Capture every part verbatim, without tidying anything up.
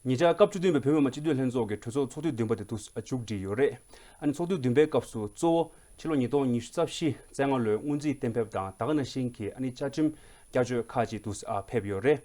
ཉེ་ཆར་སྐབས་བཅུ་བདུན་པའི་བོད་མི་མང་སྤྱི་འཐུས་ལྷན་ཚོགས་ཀྱི་གྲོས་ཚོགས་ཚོགས་དུས་བདུན་པ་དེ་དུས་མཇུག་བསྒྲིལ་ཡོད་རེད། ཨ་ནི་ཚོགས་དུས་བདུན་པའི་སྐབས་སུ་གཙོ་བོ་ཕྱི་ལོ་ཉིས་སྟོང་ཉི་ཤུ་རྩ་བཞི་རྩ་ལྔ་ལོའི་སྔོན་རྩིས་གཏན་འབེབས་དང་ད་ག་ནང་བཞིན་གྱི་ཨ་ནི་བཅའ་ཁྲིམས་བསྐྱར་བཅོས་ཁག་ཅིག་དུ་ཨ་ཕེབས་ཡོད་རེད།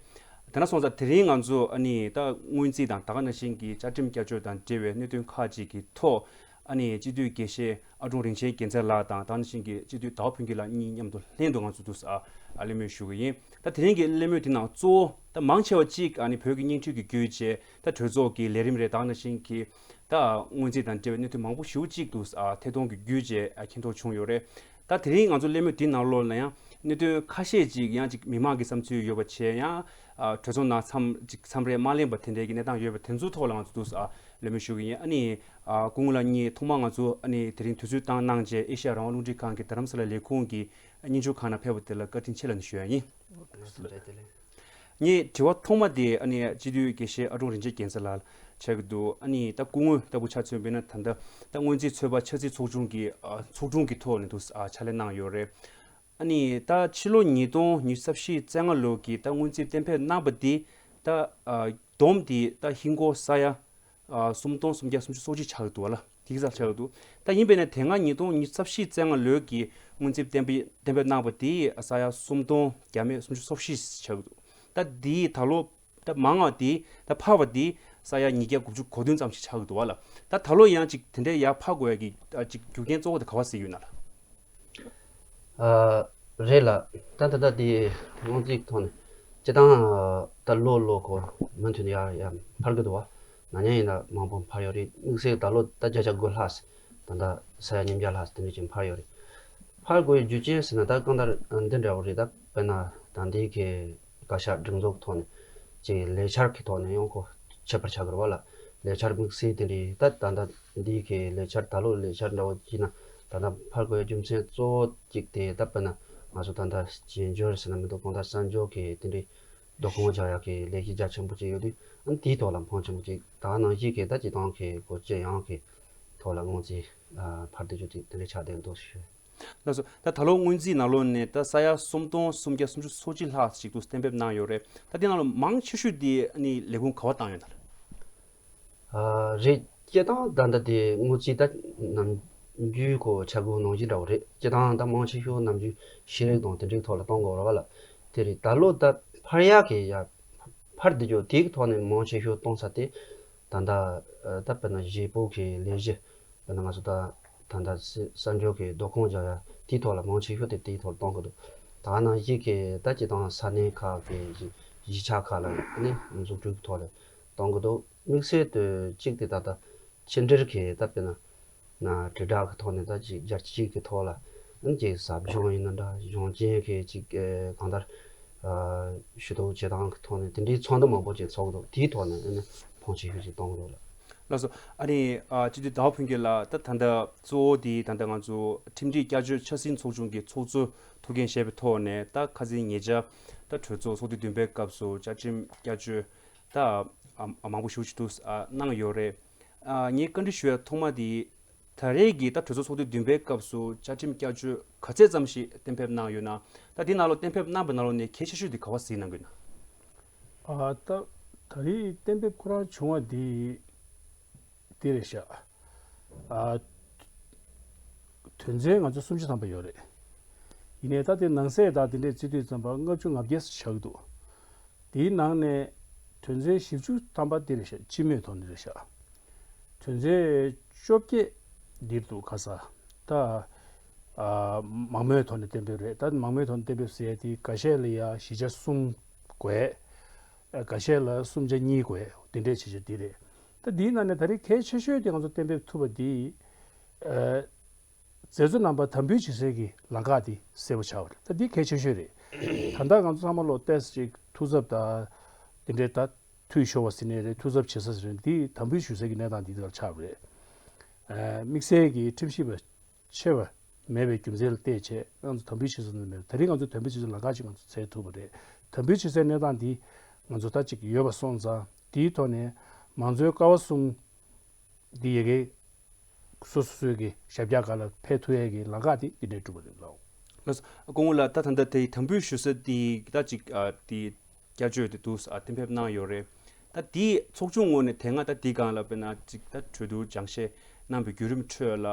དེ་ན་སོང་ཙང་དེ་རིང་ང་ཚོ་ཨ་ནི་ད་སྔོན་རྩིས་དང་ད་ག་ནང་བཞིན་གྱི་བཅའ་ཁྲིམས་བསྐྱར་བཅོས་དང་འབྲེལ་བའི་གནད་དོན་ཁག་ཅིག་གི་ཐོག་ཨ་ནི་སྤྱི་འཐུས་དགེ་བཤེས་ཨ་ཀྲུང་རིན་ཆེན་རྒྱལ་མཚན་ལགས་དང་ད་ག་ནང་བཞིན་གྱི་སྤྱི་འཐུས་ཟླ་བ་ཕུན་སྐྱིད་ལགས་གཉིས་མཉམ་དུ་ལྷན་དུ་ང་ཚོ་དུ་ཨ་གླེང་མོལ་ཞུ་གི་ཡིན། ད་དེ་རིང་གི་གླེང་མོལ་དེ་ནང་གཙོ་བོ་ད་མང་ཆེ་བ་གཅིག་ཨ་ནི་བོད་ཀྱི་སྙིང་བྲིས་ཀྱི་བརྒྱུད་བྱས་ད་གྲོས་ཚོགས་ཀྱི་ལས་རིམ་རེད། ད་ག་ནང་བཞིན་གྱི་ད་སྔོན་རྩིས་དང་འབྲེལ་བའི་གནད་དོན་མང་པོ་ཞེ་པོ་ཅིག་ཏུ་ཨ་ཐད་གཏོང་གི་བརྒྱུད་བྱས་ཨ་མཁྱེན་རྟོགས་བྱུང་ཡོད་རེད། ད་དེ་རིང་ང་ཚོ་གླེང་མོལ་འདིའི་ནང་ལོགས་ལ་ཡང་གནད་དོན་ཁ་ཤས་ཅིག་ཡང་ཅིག་མི་མང་གི་བསམ་ཚུལ་ཡོད་པ་བྱས་ཡང་ཨ་གྲོས་ཚོགས་ནང་མཚམས་ཅིག་མཚམས་རེ་མ་གླེང་པ་དེ་འདྲའི་གི་གནས་སྟངས་ཡོད་པ་དེ་ཚོའི་ཐོག་ལ་ང་ཚོ་ཏུ་ཨ་གླེང་མོལ་ཞུ་གི་ཡིན། ཨ་ནི་ཨ་སྐུ་ངོ་ལགས་གཉིས་ཐོག་མར་ང་ཚོ་ཨ་ནི་དེ་རིང་དུས་ཚོད་བཏང་གནང་བྱས་ཨེ་ཤ་ཡ་རང་དབང་རླུང་འཕྲིན་ཁང་གི་རྡ་རམ་ས་ལ་ལས་ཁུངས་ཀྱི་སྙན་ཞུ་ཁང་ནང་ཕེབས་པ་དེ་ལ་བཀའ་དྲིན་ཆེ་ལབ་ནས་ཞུ་ཡ་ཡིན། ལགས་སོ། བཀྲ་ཤིས་བདེ་ལེགས། ངས་དྲི་བ་ཐོག་མ་དེ་ཨ་ནི་སྤྱི་འཐུས་དགེ་བཤེས་ཨ་ཀྲུང་རིན་ཆེན་རྒྱལ་མཚན་ལགས་ལ་ཆགས་ཀྱི་འདུག་ཨ་ནི་ད་སྐུ་ངོ་ལྟ་བུ་ཆ་མཚོན་པས་ན་ད་ལྟ་ད་སྔོན་རྩིས་ཚོད་དཔག་འཆར་རྩིས་ཚོགས་ཆུང་གི་ཨ་ཚོགས་དྲུང་གི་ཐོག་ནས་དུ་ཨ་ཕྱག་ལས་གནང་ཡོད་རེད། ཨ་ནི་ད་ཕྱི་ལོ་ཉིས་སྟོང་ཉི་ཤུ་རྩ་བཞི་རྩ་ལྔ་ལོ་གི་ད་སྔོན་རྩིས་གཏན་འབེབས་གནང་པ་འདི་ད་ཨ་བསྡོམས་ཏེ་ད་ཧིན་སྒོར་ས་ཡ་ཨ་སུམ་སྟོང་སུམ་བརྒྱ་སུམ་ཅུ་སོ་གཅིག་ཆགས་ཀྱི་འདུག་བ་ལ། དེ་ག་ས་ཆགས་ཀྱི་འདུག་ད་ཡིན་པས་ན་དེ་སྔ་ཉིས་སྟོང་ཉི་ཤུ་རྩ་བཞི་རྩ་ལྔ་ལོའི་གི་སྔོན་རྩིས་གཏན་འབེབས་གཏན་འབེབས་གནང་པ་དེ་ས་ཡ་སུམ་སྟོང་བརྒྱ་མེད་སུམ་ཅུ་སོ་བཞི་ཆགས་ཀྱི་འདུག་ད་དེའི་ད་ལོ་ད་མང་བ་དེ་ད་འཕར་བ་དེ་ས་ཡ་ཉིས་བརྒྱ་དགུ་བཅུ་གོ་བདུན་ཙམ་ཞིག་ཆགས་ཀྱི་འདུག་བ་ལ། ད་ད་ལོ་ཡང་ཅིག་དེ་འདྲའི་ཡར་འཕར་དགོས་ཡ་གི་ཨ་ཅིག་རྒྱུ་རྐྱེན་གཙོ་བོ་དེ་ག་བ་ཟེར་ཡོད་ན་ལ། ཨ། རེད་ལ། ད་ད་ལྟ་དེ་སྔོན་རྩིས་ཐོག་ནས་སྤྱི་བཏང་ད་ལོ་ལོ་གོ་མུ་མཐུད་ནས་ཡར་ཡར་འཕར་གི་འདུག་བ། ན་ནིང་ཡིན་ན་མང་པོ་འཕར་ཡོད་རེད། དམིགས་བསལ་ད་ལོ་ད་བརྒྱ་ཆ་དགུ་ལྷག་ད་ལྟ་ས་ཡ་ཉིས་བརྒྱ་ལྷག་དེ་འདྲ་ཅིག་འཕར་ཡོད་རེད། འཕར་དགོས་ཡའི་རྒྱུ་རྐྱེན་ཟེར་ན་ད་གང་ལྟར་འདི་འདྲ་བོ་རེད། ད་དཔེར་ན་ད་འདི་གི་བཀའ་ཤག་སྒྲིག་འཛུགས་ཐོག་ནས་ཅིག་ལས་འཆར་གྱི་ཐོག་ནས་ཡང་ཁོ་ཁྱད་པར་ཆགས་ཀྱི་རེད་བ་ལ། ལས་འཆར་དམིགས་བསལ་དེ་འདྲའི་ད་ད་ལྟ་འདི་གི་ལས་འཆར་ད་ལོ་ལས་འཆར་འདྲ་བོ་ཅིག་ན་ད་ལྟ་འཕར་དགོས་ཡའི་རྒྱུ་མཚན་གཙོ་བོ་གཅིག་དེ་ད་དཔེར་ན་ང་ཚོ་ད་ལྟ་བྱེས་འབྱོར་ཟེར་ན་མི་འདུག་གང་ལྟར་གསར་འབྱོར་གྱི་དེ་འདྲའི་བསྡུ་སྐོང་རྒྱག་ཡག་གི་ལས་གཞི་རྒྱ་ཆེན་པོ་ཅིག་ཡོད་དུས་ཨ་ནི་དེའི་ཐོག་ལ་འཕོངས་ཆེན་པོ་ཅིག་ད་ག་ནང་བཞིན་གྱི་ད་སྤྱི་བཏང་གི་སྒོ་བཅས་ཡང་གི་ཐོག་ལ་སྔོན་རྩིས་འཕར་བསྡད་རྒྱུ་དེ་དེ་འདྲའི་ཆགས་བསྡད་འདུག་ཞུ། ལགས་སོ། ད་ད་ལོ་སྔོན་རྩིས་ནང་ལོགས་ནས་ད་ས་ཡ་སུམ་སྟོང་སུམ་བརྒྱ་སུམ་ཅུ་སོ་གཅིག་ལྷག་ཅིག་ཏུ་གཏན་འབེབས་གནང་ཡོད་རེད། ད་དེ་ནང་ལ་མང་ཆེ་ཤོས་དེ་ཨ་ནི་ལས་ཁུངས་ག་བ་བཏང་ཡོད་ན། ཨ་རེད། སྤྱི་བཏང་ད་ལྟ་དེ་སྔོན་རྩིས་ད་ནམ་རྒྱུན་གོ་བྱ་དགོས་ནང་བཞིན་འདྲ་བོ་རེད། སྤྱི་བཏང་ད་མང་ཆེ་ཤོས་ནམ་རྒྱུན་ཤེས་རིག་དང་དེ་འདྲའི་ཐོག་ལ་གཏོང་དགོས་རེད་བ་ལ། དེ་རེད། ད་ལོ་ད་འཕར་ཡག་གི་ཡ་འཕར་བསྡད་རྒྱུ་དེའི་ཐོག་ནས་མང་ཆེ་ཤོས་གཏོང་ས་དེ་ད་ལྟ་ད་དཔེར་ན་བྱེས་སྤོ་གི་ལས་གཞི། དཔེར་ན་ང་ཚོ་ད་ད་ལྟ་གསར་འགྱུར་གྱི་བསྡུ་སྐོང་རྒྱག་ཡ་དེའི་ཐོག་ལ་མང་ཆེ་ཤོས་དེ་དེའི་ཐོག་ལ་གཏོང་གི་འདུག་ད་ག་ནང་བཞིན་གྱི་ད་སྤྱི་བཏང་ས་གནས་ཁག་གི་གཞིས་གཞིས་ཆགས་ཁག་ལ་ནི་འཛུགས་སྐྲུན་གྱི་ཐོག་ལ་གཏོང་གི་འདུག་དམིགས་བསལ་དུ་གཅིག་དེ་ད་ལྟ་ཕྱི་འབྲེལ་གྱི་ད་དཔེར་ན་ན་དྲིལ་བསྒྲགས་ཀྱི་ཐོག་ནས་ད་ཅིག་རྒྱལ་སྤྱིའི་གི་ཐོག་ལ་ཨ་ནི་ཅིག་ཟབ་སྦྱོང་ཡིན་ན་འདྲ་གཞུང་ཆེན་གྱི་ཅིག་གང་ལྟར་ཞུ་གཏུག་བྱེད་སྟངས་ཀྱི་ཐོག་ནས་དེ་འདྲའི་ཚོགས་འདུ་མང་པོ་ཅིག་ཚོགས་འདུག་དེའི་ཐོག་ནས་ཨ་ནི་ཕོན་ཆེ་ཤོས་ཅིག་གཏོང་གི་འདུག་ལ། ལགས་སོ། ཨ་ནི་ཨ་སྤྱི་འཐུས་ཟླ་བ་ཕུན་སྐྱིད་ལགས། ད་ད་ལྟ་གཙོ་བོ་དེ་ད་ལྟ་ང་ཚོ་ཁྲིམས་སྒྲིག་བསྐྱར་བཅོས་འཆར་ཟིན་ཚོགས་ཆུང་གི་ཚོགས་གཙོ་ཐུགས་འགན་བཞེས་པའི་ཐོག་ནས་ད་ཁ་སང་ཉེ་ཆར་ད་གྲོས་ཚོགས་ཚོགས་དུས་བདུན་པའི་སྐབས་སུ་བཅའ་ཁྲིམས་བསྐྱར་བཅོས་ད་ཨ་ཨ་མང་པོ་ཞེ་པོ་ཅིག་ཏུ་ཨ་གནང་ཡོད་རེད། ཨ་ངས་བཀའ་འདྲི་ཞུ་ཡ་ཐོག་མ་དེ་ད་རེས་ཀྱི་ད་གྲོས་ཚོགས་ཚོགས་དུས་བདུན་པའི་སྐབས་སུ་བཅའ་ཁྲིམས་བསྐྱར་བཅོས་ག་ཚད་ཙམ་ཞིག་གཏན་འབེབས་གནང་ཡོད་ན། ད་དེ་ནང་ལོགས་གཏན་འབེབས་གནང་བའི་ནང་ལོགས་ནས་གལ་ཆེ་ཤོས་དེ་ག་བ་ཟེར་གནང་གི་ཡོད་ན། ཨ་ད་ད་རེས་གཏན་འབེབས་ཁོ་རང་བྱུང་བ་དེ་དེ་རེད་ཤག་ཨ་དོན་ཚན་ང་ཚོ་སུམ་ཅུ་ཐམ་པ་ཡོད་རེད། ཡིན་ནའི་ད་དེ་ནང་གསེས་དང་དེ་འདྲས་བརྩི་དུས་ཙམ་པ་ལྔ་བཅུ་ང་བརྒྱད་ཙམ་ཆགས་ཀྱི་འདུག་དེའི་ནང་ནས་དོན་ཚན་བཞི་བཅུ་ཐམ་པ་དེ་རེད་ཤག་སྤྱི་མོས་ཐོག་ནས་རེད་ཤག་དོན་ཚན་བཅོ་བརྒྱད་འདིར་འདུག་ག་ས་ད་ཨ་མང་མོས་ཐོག་ནས་གཏན་འབེབས་རེད། ད་མང་མོས་ཐོག་ནས་གཏན་འབེབས་ཟེར་ཡ་དེ་འགའ་ཤས་ལ་ཡ་བཞི་ཆ་གསུམ་དགོས། འགའ་ཤས་ལ་གསུམ་ཆ་གཉིས་དགོས། དེ་འདྲས་བྱེད་བྱེད་འདི་རེད། ད་འདིའི་ནང་ནས་ད་རེས་གལ་ཆེ་ཤོས་དེ་ང་ཚོ་གཏན་འབེབས་ཐུབ་པ་འདི་ཨ་མཛད་གཙོ་རྣམ་པ་དམ་འབུལ་བྱེད་སའི་གི་ལམ་ཁ་དེ་གསལ་པོ་ཆགས་པ་རེད། ད་འདི་གལ་ཆེ་ཤོས་རེད། ད་ལྟ་ང་ཚོ་ཚང་མ་ལོ་ཏོག་ཙམ་ཅིག་ཐུགས་འཚབ་དང་དེ་འདྲའི་ད་འཐུས་ཤོར་བ་ཟེར་ནའི་རེད། ཐུགས་འཚབ་བྱེད་ས་ཟེར་ནའི་འདི་དམ་འབུལ་ཞུ་སའི་གི་གནས་སྟངས་འདི་ལ་ཆགས་པ་རེད། ཨ་དམིགས་བསལ་གྱི་ཁྲིམས་ཞིབ་པ་ཆེ་བ་མེད་པའི་རྒྱུ་མཚན་ལ་བལྟས་བྱས་ང་ཚོ་དམ་འབུལ་ཞུ་ས་ནི་མེད། ད་རིང་ང་ཚོ་དམ་འབུལ་ཞུ་སའི་ལམ་ཁ་ཅིག་ང་ཚོ་བཙལ་ཐུབ་པ་རེད། དམ་འབུལ་ཞུ་སའི་གནས་སྟངས་འདི་ང་ཚོ་ད་ཅིག་ཡོད་པ་སོང་ཙང་དེའི་ཐོག་ནས་མང་གཙོའི་ཀ་བ་གསུམ་འདི་ཡ་གི་སོ་སོ་སོའི་གི་ཞབས་བཀྱག་སྒང་ལ་ཕེབས་ཐུབ་ཡ་གི་ལམ་ཁ་དེ་འདི་འདྲས་གྲུབ་པ་རེད་ལགས། ལགས་སོ། སྐུ་ངོ་ལགས། ད་ད་ལྟ་དེའི་དམ་འབུལ་ཞུ་ས་དེ་ད་ཅིག་ཨ་དེ་བསྐྱར་བཅོས་དེ་འདུག་ཨ་གཏན་འབེབས་གནང་ཡོད་རེད། ད་དེའི་ཚོགས་ཆུང་ངོས་ནས་དེ་སྔ་ད་དེའི་སྒང་ལ་དཔེར་ན་ཅིག་ད་གྲོས་བསྡུར་སྦྱང་བཤད་གནང་བའི་བརྒྱུད་རིམ་ཁྲོད་ལ་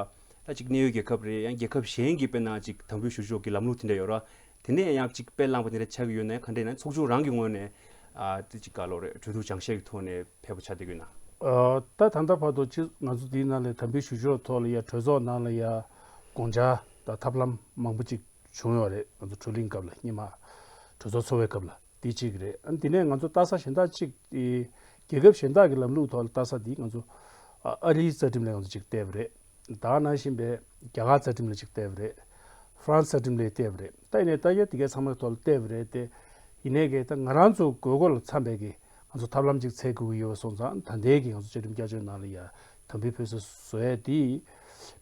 ད་ཅིག་གནད་ཡོད་རྒྱལ་ཁབ་རེད། ཡང་རྒྱལ་ཁབ་གཞན་གྱིས་དཔེར་ན་ཅིག་དམ་འབུལ་ཞུ་ཕྱོགས་ཀྱི་ལམ་ལུགས་དེ་འདྲ་ཡོད་ར། དེ་ནས་ཡང་ཅིག་དཔེ་བླངས་པ་དེ་འདྲ་ཆགས་ཀྱི་ཡོད་ན་ག་འདྲ་ཡིན་ན། ཚོགས་ཆུང་རང་གི་ངོས་ནས་ཨ་དེ་ཅིག་ག་ལོ་རེད། གྲོས་བསྡུར་སྦྱང་བཤད་ཀྱི་ཐོག་ནས་ཕེབས་པ་ཆགས་བསྡད་ཀྱི་ཡོད་ན། ཨ་ད་ད་ལྟ་བར་དུ་ཅིག་ང་ཚོ་དེའི་ནང་ལ་དམ་འབུལ་ཞུ་ཕྱོགས་ཐོག་ལ་ཡ་གྲོས་ཚོགས་ནང་ལ་ཡ་དགོངས་འཆར་དང་ཐབས་ལམ་མང་པོ་ཅིག་བྱུང་ཡོད་རེད། ང་ཚོ་གྲོས་གླེང་སྐབས་ལ་སྔོན་མ་གྲོས་ཚོགས་འཚོགས་པའི་སྐབས་ལ། དེ་གཅིག་རེད། ཨ་ནི་དེ་ནས་ང་ཚོ་ལྟ་ས་གཞན་དག་གཅིག་དེ་རྒྱལ་ཁབ་གཞན་དག་གི་ལམ་ལུགས་ཐོག་ལ་ལྟ་ས་དེ་ང་ཚོ་ཨ་ཨ་རིའི་རྩ་ཁྲིམས་ལ་ང་ཚོ་གཅིག་བལྟས་པ་རེད། ད་ག་ནང་བཞིན་པའི་རྒྱ་གར་རྩ་ཁྲིམས་ལ་གཅིག་བལྟས་པ་རེད། ཧྥ་རན་སི་རྩ་ཁྲིམས་ལ་བལྟས་པ་རེད། ད་ཡིན་ནའི་ད་ཡ་དེ་གའི་ཚང་མའི་ཐོག་ལ་བལྟས་པ་རེད་དེ། ཡིན་ནའི་གི་ད་ང་རང་ཚོ་དགོས་མཁོ་ལ་འཚམ་པའི་གི་ང་ཚོ་ཐབས་ལམ་ཅིག་འཚོལ་དགོས་ཀྱི་ཡོད་པ་སོང་ཙང་། ད་ལྟའི་གི་ང་ཚོ་བཅའ་ཁྲིམས་བསྐྱར་བཅོས་ནང་ལ་ཡ་དམ་འབུལ་ཕུལ་ས་བཟོ་ཡ་དེ་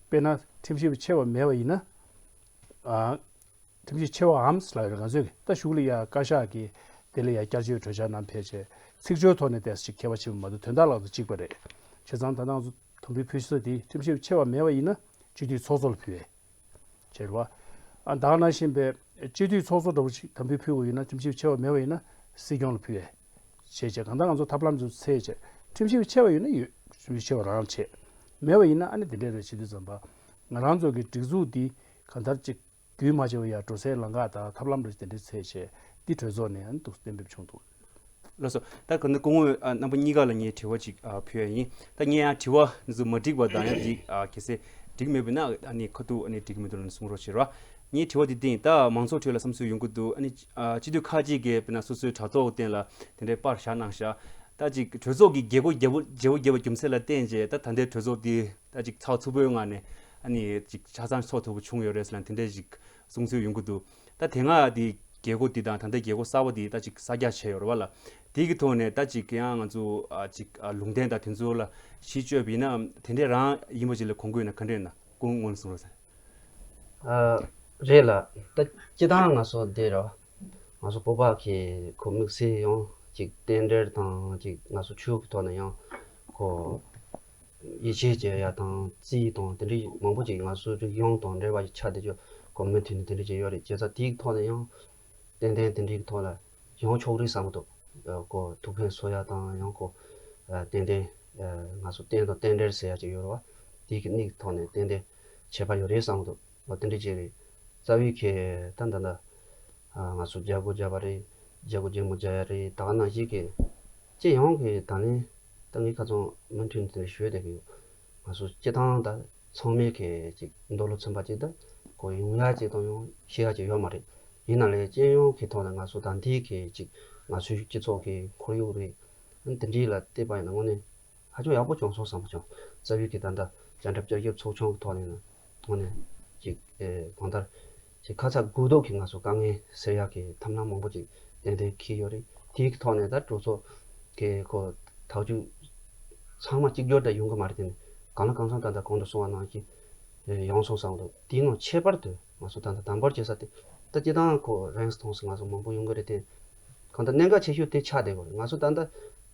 དཔེར་ན་ཁྲིམས་ཞིབ་ཆེ་བ་མེད་པ་ཡིན་ན། ཨ། ཁྲིམས་ཞིབ་ཆེ་བའམ་ལབ་ཡོད་རེད། ང་ཚོས་ད་གཞུག་ལ་ཡ་བཀའ་ཤག་གིས་དེ་ལ་ཡ་བསྐྱར་བཅོས་གྲོས་འཆར་ནང་ཕེབས་བྱས་ཚིག་སྦྱོར་ཐོག་ནས་ཏོག་ཙམ་ཅིག་ཁྱད་པར་ཕྱིན་པ་མ་གཏོགས་དོན་དག་ལ་ང་ཚོ་གཅིག་པ་རེད། བྱས་ཙང་ད་ང་ཚོ་དམ་འབུལ་ཕུལ་ས་དེ་ཁྲིམས་ཞིབ་ཆེ་བ་མེད་པ་ཡིན་ན་སྤྱི་འཐུས་ཚོགས་གཙོ་ལ་ཕུལ་བས། བྱས་རེད་བ། ཨ་ད་ག་ནང་བཞིན་པའི་སྤྱི་འཐུས་ཚོགས་གཙོ་འདྲ་བོ་ཅིག་དམ་འབུལ་ཕུལ་དགོས་ཡིན་ན། ཁྲིམས་ཞིབ་ཆེ་བ་མེད་པ་ཡིན་ན་སྲིད་སྐྱོང་ལ་ཕུལ་བས། བྱས་བྱས་གང་ལྟར་ང་ཚོ་ཐབས་ལམ་ཚོ་འཚོལ་བྱས། ཁྲིམས་ཞིབ་ཆེ་བ་ཡོད་ན་ཡོད། ཁྲིམས་ཞིབ་ཆེ་བ་རང་བྱས། མེད་པ་ཡིན་ན་ཨ་ནི་དེ་འདྲས་རེད། བྱེད་དུས་ཙམ་པ་ང་རང་ཚོ་གི་སྒྲིག་འཛུགས་འདི་གང་ལྟར་ཅིག་རྒྱུན་མ་ཆད་པ་ཡ་འགྲོ་སའི་ལམ་ཁ་དང་ཐབས་ལམ་རེ་དེ་འདྲས་འཚོལ་བྱས་འདི་གྲོས་ཚོགས་ནས་ཨ་ནི་འདུག་གཏན་འབེབས་བྱུང་འདུག། ལགས་སོ། ད་ག་ནི་སྐུ་ངོ་ཨ་རྣམ་པ་གཉིས་ཀ་ལ་ངས་དྲི་བ་ཅིག་ཨ་ཕུལ་ཡ་ཡིན། ད་ངས་ཡང་དྲི་བ་འདི་ཚོ་མ་འགྲིག་པ་དང་ཡང་འགྲིག་ཨ་གལ་སྲིད་འགྲིག་མེད་པ་ཡིན་ན་ཨ་ནི་ཁ་ཐུག་ཨ་ནི་འགྲིག་མི་འདུག་ལབ་ནས་གསུང་རོགས་བྱེད་རོགས། ངའི་དྲི་བ་འདི་འདི་ཡིན། ད་མང་ཚོགས་ཁྲོད་ལ་བསམ་ཚུལ་ཡོང་གི་འདུག། ཨ་ནི་ཨ་སྤྱི་འཐུས་ཁག་ཅིག་གིས་དཔེར་ན་སོ་སོའི་དྲ་ཐོག་སྟེང་ལ་དེ་འདྲའི་པར་བཞག་གནང་ཤག། ད་ཅིག་གྲོས་ཚོགས་ཀྱི་བརྗེ་པོ་བརྗེ་པོ་བརྗེ་པོ་བརྒྱབ་པའི་རྒྱུ་མཚན་ལ་བརྟེན་བྱས་ད་ད་ལྟའི་གྲོས་ཚོགས་འདི་ད་ཅིག་ཚགས་ཚུད་པོའི་ངང་ནས་ཨ་ནི་ཅིག་ཆ་ཚང་ཚོགས་ཐུབ་པ་བྱུང་ཡོད་རེད་ཟེར་ན་དེ་འདྲའི་ཅིག་གསུང་ཚུལ་ཡོང་གི་འདུག། ད་དེ་སྔ་དེ་རྒྱལ་སྒོ་འདི་དང་ད་ལྟའི་རྒྱལ་སྒོ་གསར་པ་འདི་ད་ཅིག་གསར་རྒྱག་བྱས་ཡོད་རེད་བ་ལ། དེ་གི་ཐོག་ནས་ད་ཅིག་ཡང་ང་ཚོ་ཨ་ཅིག་ཨ་ལུང་བསྟན་དང་དེ་ཚོ་ལ་གཞི་བཅོལ་བ་ཡིན་ན་དེ་འདྲས་རང་ཡིན་པ་ཅིག་ལ་གོ་གི་ཡོད་ན་ག་འདྲས་ཡིན་ན་སྐུ་ངོ་ངོས་ནས་གསུང་རོགས་ཟེར། ཨ་རེད་ལ། ད་སྤྱི་བཏང་ང་ཚོ་འདི་ར་ང་ཚོ་བོད་པ་གི་ཁོ་དམིགས་བསལ་ཡང་ཅིག་རྟེན་འབྲེལ་དང་ཅིག་ང་ཚོ་ཆོས་ཀྱི་ཐོག་ནས་ཡང་ཁོ་ཡིད་ཆེས་བྱེད་ཡ་དང་རྩིས་དང་དེ་འདྲའི་མང་པོ་ཅིག་ང་ཚོའི་རིག་གཞུང་དང་འབྲེལ་བ་ཡི་ཆ་དེ་ཚོ་ཁོ་མུ་མཐུད་ནས་དེ་འདྲ་བྱས་ཡོད་རེད། བྱས་ཙང་དེའི་ཐོག་ནས་ཡང་ཏན་ཏན་དེ་འདྲའི་ཐོག་ལ་ཡོང་ཆོག་རེད་བསམ་གི་འདུག། ཁོ་ཐུགས་ཕན་གསོ་ཡ་དང་ཡང་ཁོ་ཏན་ཏན་ང་ཚོ་རྟེན་དང་རྟེན་འབྲེལ་ཟེར་ཡ་ཅིག་ཡོད་རེད་བ། དེའི་གི་གནས་ཀྱི་ཐོག་ནས་ཏན་ཏན་ཁྱད་པར་ཡོད་རེད་བསམ་གི་འདུག། འོ་དེ་འདྲ་ཅིག་རེད། རྩ་བའི་གི་ད་འདི་འདྲ་ང་ཚོ་རྒྱ་སྒོ་རྒྱག་པ་རེད། རྒྱ་སྒོ་རྒྱ་མོ་རྒྱག་ཡ་རེད། ད་ག་ནང་བཞིན་གི་སྤྱི་ཡོངས་ཀྱི་ད་ལན་ད་ངས་ཁ་ཚང་མུ་མཐུད་ནས་དེ་འདྲ་ཞུ་ཡ་དེ་གི་ང་ཚོ་སྤྱི་བཏང་ད་ཚང་མས་གི་ཅིག་འདོད་བློ་ཚིམ་པ་ཅིག་ད་གོ་ཡོང་ཡ་ཅིག་དང་ཡང་ཤེས་ཡ་ཅིག་ཡོད་མ་རེད། ཡིན་ན་ལས་སྤྱི་ཡོངས་ཀྱི་ཐོག་ནས་ང་ཚོ་ད་འདི་གི་ཅིག་ང་ཚོའི་སྤྱི་ཚོགས་ཀྱི་ཁོར་ཡུག་རེད། ཨ་ནི་དེ་འདྲའི་ལ་བལྟས་པ་ཡིན་ན་དངོས་གནས་ཧ་ཅང་ཡག་པོ་བྱུང་སོང་བསམ་པ་བྱུང་། རྩ་བའི་གི་ད་ལྟ་བཅའ་ཁྲིམས་བསྐྱར་ཞིབ་ཚོགས་ཆུང་གི་ཐོག་ནས་ནི་དངོས་གནས་ཅིག་ཨེ་གང་ལྟར་ཅིག་ཁ་ཚ་དགོས་གཏུགས་ཀྱི་ང་ཚོ་དཀའ་ངལ་སེལ་ཡག་གི་ཐབས་ལམ་མང་པོ་ཅིག་ཏན་ཏན་འཁྱེར་ཡོད་རེད། དེའི་གི་ཐོག་ནས་ད་གྲོས་ཚོགས་ཀྱི་ཁོ་ཐག་གཅོད་ཚང་མ་གཅིག་གྱུར་དུ་ཡོང་གི་མ་རེད་དེ། ནི་གང་ལ་གང་འཚམ་ད་ལྟ་གོང་དུ་གསུངས་པ་ནང་བཞིན་ཡོང་སོང་བསམ་འདུག། དེའི་ནང་ཁྱད་པར་དུ་ང་ཚོ་ད་ལྟ་དམ་པོར་བྱེད་ས་དེ་ད་སྤྱི་བཏང་ཁོ་རེངས་མཐོང་ས་ང་ཚོ་མང་པོ་ཡོང་གི་རེད་དེ། གང་ལྟར་གནད་འགག་ཆེ་ཤོས་དེ་ཆགས་བསྡད་ཡོད་རེད། ང་ཚོ་ད་ལྟ་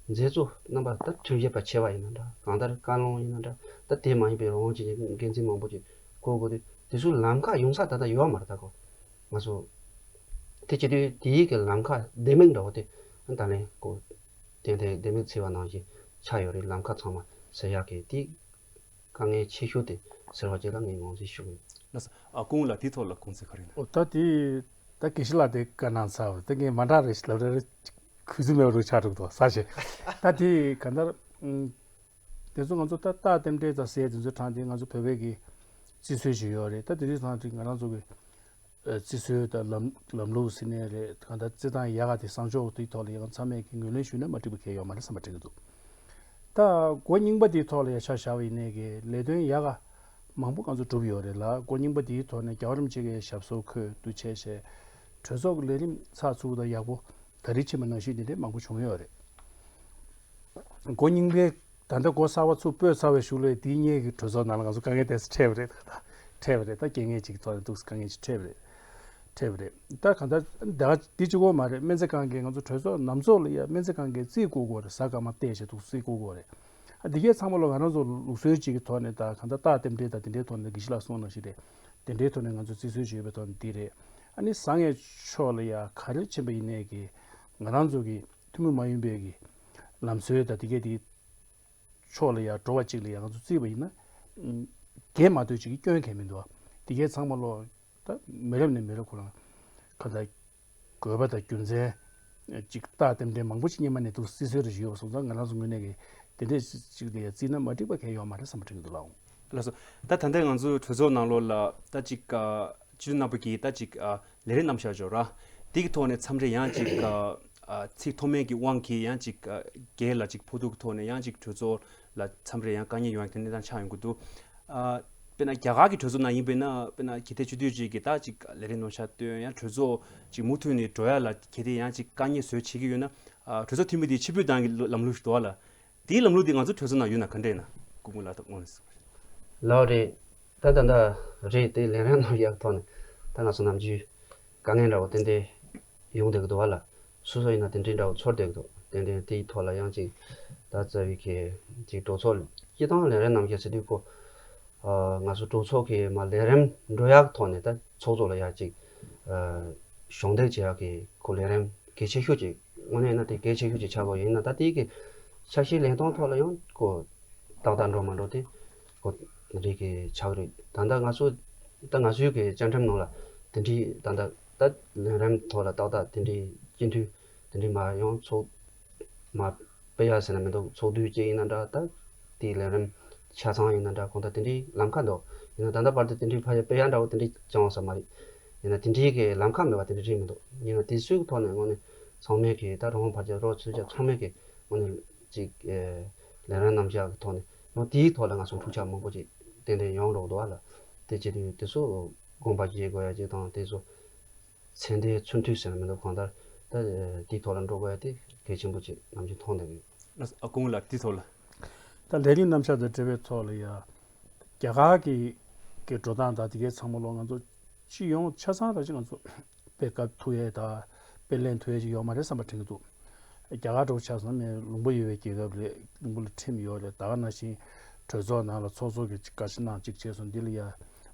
མཛད་གཙོ་རྣམ་པ་ད་ཁྲིམས་ཞིབ་པ་ཆེ་བ་ཡིན་ན་འདྲ། གང་ལྟར་བཀའ་བློན་ཡིན་ན་འདྲ། ད་དེ་མ་ཡིན་པའི་རང་དབང་ཅན་གྱི་འགན་འཛིན་མང་པོ་ཅིག་བསྐོ་དགོས་དུས་དེ་ཚོའི་ལམ་ཁ་ཡོང་ས་ད་ལྟ་ཡོད་མ་རེད། ད་ཁོ་ང་ཚོ་དེ་བྱེད་དུས་དེའི་གི་ལམ་ཁ་ལྡེ་མིག་འདྲ་བོ་དེ་ད་ལན་ཁོ་ཏན་ཏན་ལྡེ་མིག་ཚིག་པ་ནང་བཞིན་ཆགས་ཡོད་རེད། ལམ་ཁ་ཚང་མ་སེལ་ཡག་གི་དེ། དཀའ་ངལ་ཆེ་ཤོས་དེ་སེལ་བ་བཅས་ལ་ངས་ངོས་འཛིན་ཞུ་གི་ཡོད། ལགས་སོ། ཨ་སྐུ་ངོ་ལགས་དེའི་ཐོག་ལ་དགོངས་ཚུལ་ག་རེ་ཡིན་ན། ཨོ་ད་དེ་ད་དགེ་བཤེས་ལགས་དེ་བཀའ་གནང་ཚར་བ་དེ་ངས་མ་འདྲ་རེ་ཞིག་ལབ་རེ་རེ་གུས་བརྩི་མེད་པ་རུ་ཆགས་འགྲོ་འདུག་ས་ཞེས། ད་དེ་ག་འདྲ་ཨུམ། དེ་ཚོ་ང་ཚོ་ད་རྟགས་རྟེན་འབྲེལ་དང་ཟེར་དེ་ཚོའི་གྲངས་དེ་ང་ཚོ་བོད་པའི་གི་རྩིས་སྲོལ་ཞིག་ཡོད་རེད། ད་དེ་དུས་ཚང་དེ་ང་རང་ཚོ་གི་རྩིས་སྲོལ་དང་ལམ་ལམ་ལུགས་ཟེར་ནའི་རེད། གང་ལྟར་རྩིས་སྟངས་ཡག་ག་དེ་བཟང་ཕྱོགས་དེའི་ཐོག་ལ་ཡང་ཚང་མས་ཀྱི་ངོས་ལེན་ཞུས་ན་མ་འགྲིག་པ་གང་ཡང་ཡོད་མ་རེད་བསམ་པ་དྲན་གྱི་འདུག། ད་འགོ་རྙིང་པ་དེའི་ཐོག་ལ་ཡང་ཆ་བཞག་པ་ཡིན་ནའི་གི་ལས་དོན་ཡག་ག་མང་པོ་ང་ཚོ་བསྒྲུབས་ཡོད་རེད་ལ། འགོ་རྙིང་པ་དེའི་ཐོག་ནས་རྒྱལ་བ་རིན་པོ་ཆེ་གི་ཞབས་སོར་འཁོད་དུ་བྱས་བྱས་གྲོས་ཚོགས་ཀྱི་ལས་རིམ་ཚགས་ཚུད་དང་ཡག་པོ་ད་རེས་ཕྱིན་པ་ནང་བཞིན་དེ་འདྲའི་མང་པོ་བྱུང་ཡོད་རེད། འགོ་རྙིང་པའི་ད་ལྟ་འགོ་གསར་པ་ཚུར་སྤོས་ཚར་བའི་གཞུག་ལ་དེའི་སྔོན་གྱི་གྲོས་ཚོགས་ནང་ལ་ང་ཚོ་དཀའ་ངལ་དེ་ཚོ་འཕྲད་པ་རེད། འཕྲད་པ་རེད། ད་རྐྱེན་ངན་ཅིག་ཐོག་ནས་འདུག་སེ་དཀའ་ངལ་ཅིག་འཕྲད་པ་རེད། འཕྲད་པ་རེད། ད་གང་ལྟར་ད་འདི་གཅིག་པོ་མ་རེད། སྨན་རྩིས་ཁང་གིས་ང་ཚོ་གྲོས་ཚོགས་ནམ་ཚོགས་ལ་ཡ་སྨན་རྩིས་ཁང་གིས་རྩིས་བསྐུར་དགོས་རེད། གཟའ་སྐར་མ་བལྟས་བྱས་འདུག་སེ་རྩིས་བསྐུར་དགོས་རེད། ཨ་འདི་གས་ཚང་མ་ལ་ང་རང་ཚོ་ལུགས་སྲོལ་ཅིག་གི་ཐོག་ནས་ད་གང་ལྟར་རྟགས་རྟེན་འབྲེལ་དང་དེ་འདྲའི་ཐོག་ནས་དགེ་བཤེས་ལགས་གསུངས་ནང་བཞིན་རེད། དེ་འདྲའི་ཐོག་ནས་ང་ཚོ་རྩིས་སྲོལ་ཅིག་ཡོད་པའི་ཐོག་ནས་འདི་རེད། ཨ་ནི་བཟང་ངན་ཕྱོགས་ལ་ཡ་ག་རེ་ཕྱིན་པ་ཡིན་ནའི་གི་ང་རང་ཚོ་གི་ཐུན་མོང་མ་ཡིན་པའི་གི་ ལམ་སྲོལ་དང་དེ་གས་དེ་ཕྱོགས་ལ་ཡང་འགྲོ་བ་ཅིག་ལ་ཡང་ང་ཚོ་བརྩིས་པ་ཡིན་ན། ཨམ། འགན་མ་སྡོད་ཅིག་གི་སྐྱོན་གང་མི་འདུག་བ། དེ་གས་ཚང་མ་ལོ། ད་མི་རབས་ནས་མི་རབས་ཁོ་རང་ག་ད་དགོས་པ་དང་རྒྱུ་མཚན་ཅིག་རྟགས་རྟེན་འབྲེལ་མང་པོ་ཞིག་སྔོན་མ་ནས་འདུག་སྲིད་སྲོལ་རེ་ཞིག་ཡོད་པ་སོང་ཙང་། ང་རང་ཚོ་ངོས་ནས་གི་དེ་འདྲས་ཅིག་ལ་ཡང་བརྩིས་ན་མ་འགྲིག་པ་གང་ཡོད་མ་རེད་བསམ་པ་དྲན་གྱི་འདུག་ལགས། ལགས་སོ། ད་ད་ལྟ་ང་ཚོའི་གྲོས་ཚོགས་ནང་ལོགས་ལ་ད་ཅིག་ཨ། སྤྱི་འཐུས་རྣམ་པ་གིས་ད་ཅིག་ཨ། ལས་རིམ་རྣམ་གཞག་འཇོག་ར། དེ་གི་ཐོག་ནས་མཚམས་རེ་ཡང་ཅིག་ཨ། ཨ། ཚིག་མཐོ་དམན་གྱི་དབང་གིས་ཡང་ཅིག་ཨ། སྒེར་ལ་ཅིག་ཕོག་ཐུག་གི་ཐོག་ནས་ཡང་ཅིག་གྲོས་ཚོགས་ལ་མཚམས་རེ་ཡང་དཀའ་ངལ་ཡོང་ཡག་གི་གནས་སྟངས་ཆགས་ཡོང་གི་འདུག། ཨ། དཔེར་ན་རྒྱ་གར་གྱི་གྲོས་ཚོགས་ནང་ཡིན་པས་ན། དཔེར་ན་གལ་ཏེ་སྤྱི་འཐུས་ཅིག་གིས་ད་ཅིག་ལས་རིམ་རྣམ་གཞག་བཏོན་ཡང་གྲོས་ཚོགས་ཅིག་མུ་མཐུད་ནས་འགྲོ་ཡག་ལ་གལ་ཏེ་ཡང་ཅིག་དཀའ་ངལ་བཟོ་བྱེད་ཀྱི་ཡོད་ན། ཨ། གྲོས་ཚོགས་འཐུས་མི་དེ་ཕྱིར་འབུད་གཏང་གི་ལམ་ལུགས་ཤིག་འདུག་བ་ལ། དེའི་ལམ་ལུགས་འདི་ང་ཚོ་གྲོས་ཚོགས་ནང་ཡོད་ན་ག་འདྲ་ཡིན་ན། སྐུ་ངོ་ལགས་དང་དངོས་གནས། ལགས་རེད། ད་ད་ད་རེད་དེ། ལས་རིམ་རྣམ་གཞག་ཐོག་ནས་ད་ང་ཚོ་ནམ་རྒྱུན་དཀའ་ངལ་འདྲ་བོ་ཏན་ཏན་ཡོང་བསྡད་ཀྱི་འདུག་བ་ལ། སོ་སོ་ཡིན་ན་དེ་འདྲའི་འདྲ་བོ་ཚོར་བསྡད་ཀྱི་འདུག། ཏན་ཏན་དེའི་ཐོག་ལ་ཡང་ཅིག་ད་རྩ་བའི་གི་ཅིག་གྲོས་ཚོགས་སྤྱི་བཏང་ལས་རིམ་རྣམ་གཞག་ཟེར་དུས་ཁོ། ཨ། ང་ཚོ་གྲོས་ཚོགས་ཀྱི་མ་ལས་རིམ་འགྲོ་ཡག་ཐོག་ནས་ད་ཚོགས་གཙོ་ལ་ཡང་ཅིག་ཨ། གཞོགས་འདེགས་བྱེད་ཡག་གི་ཁོ་ལས་རིམ་གལ་ཆེ་ཤོས་ཅིག། དངོས་གནས་ཡིན་ན་དེ་གལ་ཆེ་ཤོས་ཅིག་ཆགས་ཀྱི་ཡོད། ཡིན་ན་ད་དེའི་གི་ཆ་ཤས་ལེན་སྟངས་ཐོག་ལ་ཡང་ཁོ་ཏག་ཏག་འགྲོ་མ་འགྲོ་དེ་ཁོ་རིགས་ཀྱི་ཆགས་རེད། ད་ལྟ་ང་ཚོ་ད་ང་ཚོའི་གི་བཅའ་ཁྲིམས་ནང་ལ་དེ་འདྲའི་ད་ལྟ་ད་ལས་རིམ་ཐོག་ལ་ཏག་ཏག་དེ་འདྲའི་སྤྱི་འཐུས་དེ་འདྲའི་མ་ཡང་ཚོགས་མ་སྤེལ་ཡག་ཟེར་ན་མི་འདུག། ཚོགས་དུས་གཅིག་ཡིན་ན་འདྲ། ད་དེའི་ལས་རིམ་ཆ་ཚང་ཡིན་ན་འདྲ། གང་ལྟར་དེ་འདྲའི་ལམ་ཁ་འདུག། ཡིན་ན་ད་ལྟ་བར་དུ་དེ་འདྲའི་ཕལ་ཆེར་སྤེལ་ཡག་འདྲ་བོ་དེ་འདྲའི་བྱུང་བ་ཙམ་མ་རེད། ཡིན་ན་དེ་འདྲའི་གི་ལམ་ཁ་མེད་པ་དེ་འདྲ་རེད་མི་འདུག། ཡིན་ན་དེ་ཚོའི་ཐོག་ནས་དངོས་གནས་ཚང་མས་གི་ད་རང་དབང་བར་ཆད་རོགས་ཚུལ་ཆ་ཚང་མས་གི་དངོས་གནས་ཅིག་ཨེ་ལས་རིམ་རྣམ་གཞག་གི་ཐོག་ནས་ཡང་དེའི་ཐོག་ལ་ང་ཚོ་འཁྲུག་ཆ་མང་པོ་ཅིག་ཏན་ཏན་ཡོང་རོགས་འདུག་བ་ལ། དེ་བྱེད་དུས་དེ་ཚོ་དགོངས་པ་བཞེས་དགོས་ཡ་ཅིག་དང་། དེ་ཚོ་ཚད་ལྡན་ཚུལ་མཐུན་ཟེར་ན་མི་འདུག། གང་ལྟར་ད་དེའི་ཐོག་ལ་འགྲོ་དགོས་ཡ་དེ་གལ་ཆེན་པོ་ཅིག་ནམ་རྒྱུན་མཐོང་བསྡད་ཀྱི་ཡོད། ལགས་སོ། ཨ། སྐུ་ངོ་ལགས་དེའི་ཐོག་ལ། ད་ལས་རིམ་རྣམ་གཞག་དང་འབྲེལ་བའི་ཐོག་ལ་ཡ། རྒྱ་གར་གྱི་གི་འགྲོ་སྟངས་དང་དེ་གའི་ཚང་མ་ལོ་ང་ཚོ་སྤྱི་ཡོངས་ཆ་ཚང་ར་ཅིག་ང་ཚོ་དཔེ་བཀབ་ཐུབ་ཡས་དང་དཔེ་ལེན་ཐུབ་ཡས་ཅིག་ཡོད་མ་རེད་བསམ་པ་དྲན་གྱི་འདུག། རྒྱ་གར་འདྲ་བོ་ཆ་བཞག་ན་ལུང་པ་ཡོད་པའི་རྒྱལ་ཁབ་རེད། ལུང་པ་ལ་ཁྲིམས་ཡོད་རེད། ད་ག་ནང་བཞིན་གྲོས་ཚོགས་ནང་ལ་ཚོགས་གཙོ་གི་བཀའ་ཤག་ནང་གཅིག་བྱས་སོང་། འདི་ལ་ཡ་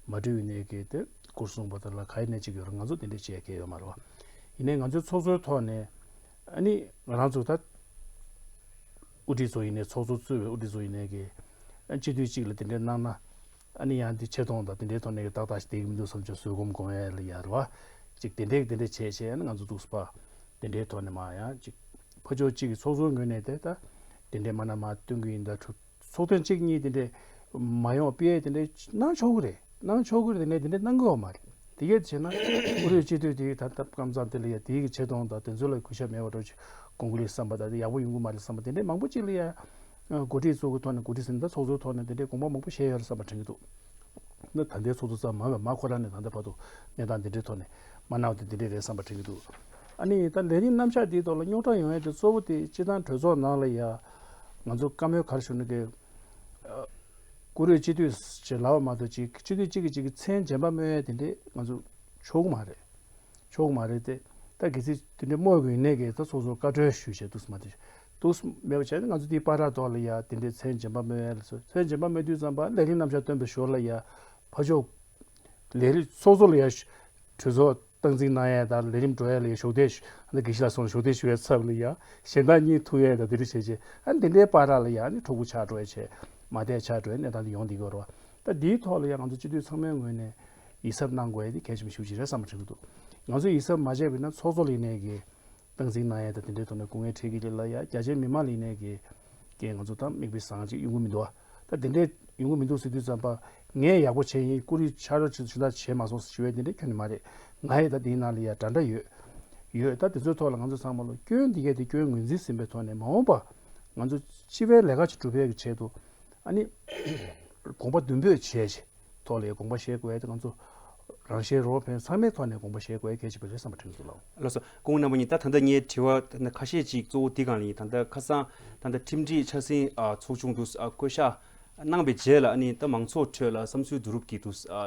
མ་འགྲིག་ཡོད་ནས་གི་དེ་སྐོར་གསུངས་པ་དང་ལ་ག་ཡི་ནས་གཅིག་ཡོད་རེད། ང་ཚོ་དེ་འདྲས་བྱས་མཁན་ཡོད་མ་རེད་བ། ཡིན་ནའི་ང་ཚོའི་ཚོགས་གཙོའི་ཐོག་ནས་ཨ་ནི་ང་རང་ཚོ་ད་དབུ་ཁྲིད་ཚོ་ཡིན་ནའི་ཚོགས་གཙོ་གཙོས་པའི་དབུ་ཁྲིད་ཚོ་ཡིན་ནའི་གི་སྤྱི་འཐུས་གཅིག་ལ་དེ་འདྲས་གནང་ན། ཨ་ནི་ཡང་འདི་ཆེ་མཐོང་དང་དེ་འདྲའི་ཐོག་ནས་ཏག་ཏག་ཞིག་བསྡད་ཀྱི་མི་འདུག་བསམ་བྱུང་། བཟོད་སྒོམ་སྒོམ་ཡས་ལ་ཡར་བ་ཅིག་དེ་འདྲའི་དེ་འདྲའི་བྱས་བྱས་ཨ་ནི་ང་ཚོ་འདུག་སྤ་དེ་འདྲའི་ཐོག་ནས་མ་ཡང་ཅིག་ཕར་ཕྱོགས་གཅིག་གི་ཚོགས་གཙོའི་ངོས་ནས་དེ་ད་དེ་འདྲའི་མ་ན་མ་སྟོན་གྱི་ཡིན། ད་ཚོགས་ཐེངས་གཅིག་གཉིས་དེ་འདྲའི་མ་ཡོང་པའི་དེ་འདྲའི་གནང་ཆོག་གི་རེད། གནང་ཆོག་གི་རེད། དེ་ནས་དེ་འདྲའི་གནང་གི་ཡོད་མ་རེད། དེ་གས་བྱས་ན་དབུ་ཁྲིད་སྤྱི་འཐུས་དེ་ད་ལྟ་སྐབས་མཚམས་དེ་ལ་ཡ་དེའི་གི་ཆེ་མཐོང་དང་དེ་ཚོ་ལ་གུས་ཞབས་མེད་པ་འདྲ་ཅིག་དགོངས་ཀྱི་རེད་བསམ་པ་དང་། དེ་ཡག་པོ་ཡོང་གི་མ་རེད་བསམ་པ་དེ་འདྲའི་མང་པོ་ཅིག་ལ་ཡ། འགོ་ཁྲིད་ཚོ་གི་ཐོག་ནས། འགོ་ཁྲིད་ཟེར་ན་ད་ཚོགས་གཙོའི་ཐོག་ནས་དེ་འདྲའི་དགོངས་པ་མང་པོ་བཞེས་ཡོད་རེད་བསམ་པ་དྲན་གྱི་འདུག། ན་ད་ལྟའི་ཚོགས་གཙོ་ཙམ་མ་མ་ཁོ་རང་ནས་ད་ལྟ་བར་དུ་གནས་སྟངས་དེ་འདྲའི་ཐོག་ནས་མ་གནང་བ་དེ་འདི་འདྲའི་རེད་བསམ་པ་དྲན་གྱི་འདུག། ཨ་ནི་ད་ལས་རིམ་རྣམ་གཞག་འདིའི་ཐོག་ལ་རྙོག་དྲ་ཡོང་ཡས་དེ་གཙོ་བོ་དེ་སྤྱི་བཏང་གྲོས་ཚོགས་ནང་ལ་ཡ་ང་ཚོ་བཀའ་མོལ་ག་རེ་ཞུ་ན་གི། ཨ། བཀུར་འོས་སྤྱི་འཐུས་ཞེས་ལབ་པ་མ་གཏོགས་ཅིག་སྤྱི་འཐུས་གཅིག་གིས་གཅིག་གི་མཚན་རྗེས་མ་སྨོས་ཡས་དེ་འདྲའི་ང་ཚོ་ཆོག་གི་མ་རེད། ཆོག་མ་རེད་དེ། ད་གལ་སྲིད་དེ་འདྲ་སྨོས་དགོས་ཡིན་ནའི་གི་ད་ཚོགས་གཙོར་བཀའ་འཁྲོལ་ཞུས་བྱས་འདུག་སེ་མ་དེ། འདུག་སེ་མེད་པ་བྱས་ཏེ་ང་ཚོ་དེའི་བར་ཐོག་ལ་ཡ་དེ་འདྲའི་མཚན་རྗེས་མ་སྨོས་ཡ་ལ་སོགས། མཚན་རྗེས་མ་སྨོས་དུས་ཙམ་པ་ལས་རིམ་རྣམ་གཞག་སྟོན་པའི་ཞོར་ལ་ཡ་ཕར་ཕྱོགས་ལས་རིམ་ཚོགས་གཙོ་ལ་ཡ་གྲོས་ཚོགས་སྟངས་འཛིན་གནང་ཡ་དང་ལས་རིམ་འགྲོ་ཡ་ལ་ཡ་གཞོགས་འདེགས་ཞུ། ཨ་ནི་དགེ་བཤེས་ལགས་སོང་གཞོགས་འདེགས་ཞུ་ཡའི་ཚབ་ལ་ཡ་ཞལ་འདང་གཉིས་ཐུག་ཡ་དང་དེ་འདྲ་བྱས་བྱས། ཨ་ནི་དེ་འདྲའི་བར་ལ་ཡ་ཨ་ནི་འཁྲུག་པོ་ཆགས་འགྲོ་ཡ་བྱས། མ་བསྡད་ཆགས་འགྲོ་ཡ་གནས་སྟངས་དེ་ཡོང་བསྡད་ཀྱི་ཡོད་རེད་བ། ད་འདིའི་ཐོག་ལ་ཡང་ང་ཚོ་སྤྱི་འཐུས་ཚང་མའི་ངོས་ནས་ཡིད་གཟབ་གནང་དགོས་ཡ་དེ་གལ་ཆེན་པོ་ཞེ་པོ་ཅིག་རེད་བསམ་པ་དྲན་གྱི་འདུག། ང་ཚོས་ཡིད་གཟབ་མ་བྱས་པ་ཡིན་ན་ཚོགས་གཙོ་ལ་ཡིན་ནའི་གི་སྟངས་འཛིན་གནང་ཡ་དང་དེ་འདྲའི་ཐོག་ནས་སྐུ་ངལ་འཕྲད་ཀྱི་རེད་ལ་ཡ། རྒྱ་ཆེའི་མི་མང་ལ་ཡིན་ནའི་གི་གི་ང་ཚོ་ད་མིག་དཔེ་བཟང་ཅིག་ཡོང་གི་མི་འདུག་བ། ད་དེ་འདྲའི་ཡོང་གི་མི་འདུག་ཟེར་དུས་ཙམ་པ་ངས་ཡག་པོ་བྱས་ཡིན། བཀུར་འོས་ཕྱག་རོགས་ཆེད་དུ་ཞུ་དག་བྱས་མ་སོང་ཞུ་བའི་དེ་འདྲའི་ཁྱོན་ནས་མ་རེད། ང་ཡི་ད་དེའི་ནང་ལ་ཡ་འདྲ་འདྲ་ཡོད། ཡོད། ད་དེ་ཚོའི་ཐོག་ལ་ང་ཚོ་ཚང་མ་ལོ་སྐྱོན་འདི་གས་དེ་སྐྱོན་ངོས་འཛིན་ཟིན་པའི་ཐོག་ནས་མ་འོངས་པ་ང་ཚོ་སྤྱི་པའི་ལས་ཀ་ཅིག་སྒྲུབ་པའི་གི་ཆེད་དུ། ཨ་ནི་དགོངས་པ་མདུན་སྤོས་བྱས་བྱས་ཐོག་ལ་དགོངས་པ་བཞེས་དགོས་ཡ་དེ་ང་ཚོ་རང་བཞིན་རོགས་ཕན་ཚང་མའི་ཐོག་ནས་དགོངས་པ་བཞེས་དགོས་ཡ་གལ་ཆེ་བ་རེད་བསམ་པ་དྲན་གྱི་འདུག་ལགས། ལགས་སོ། སྐུ་ངོ་རྣམ་པ་གཉིས། ད་ད་ལྟ་ངའི་དྲི་བ་ད་ཁ་ཤས་ཅིག་གཙོ་བོ་འདི་སྒང་ལ་ཡིན། ད་ལྟ་ཁ་སང་ད་ལྟ་ཁྲིམས་སྒྲིག་འཆར་ཟིན་ཨ་ཚོགས་ཆུང་དུ་ཨ་བསྐོ་བཞག་གནང་བའི་རྗེས་ལ་ཨ་ནི་ད་མང་ཚོགས་ཁྲོད་ལ་བསམ་ཚུལ་བསྡུ་རུབ་ཀྱི་དུ་ཨ་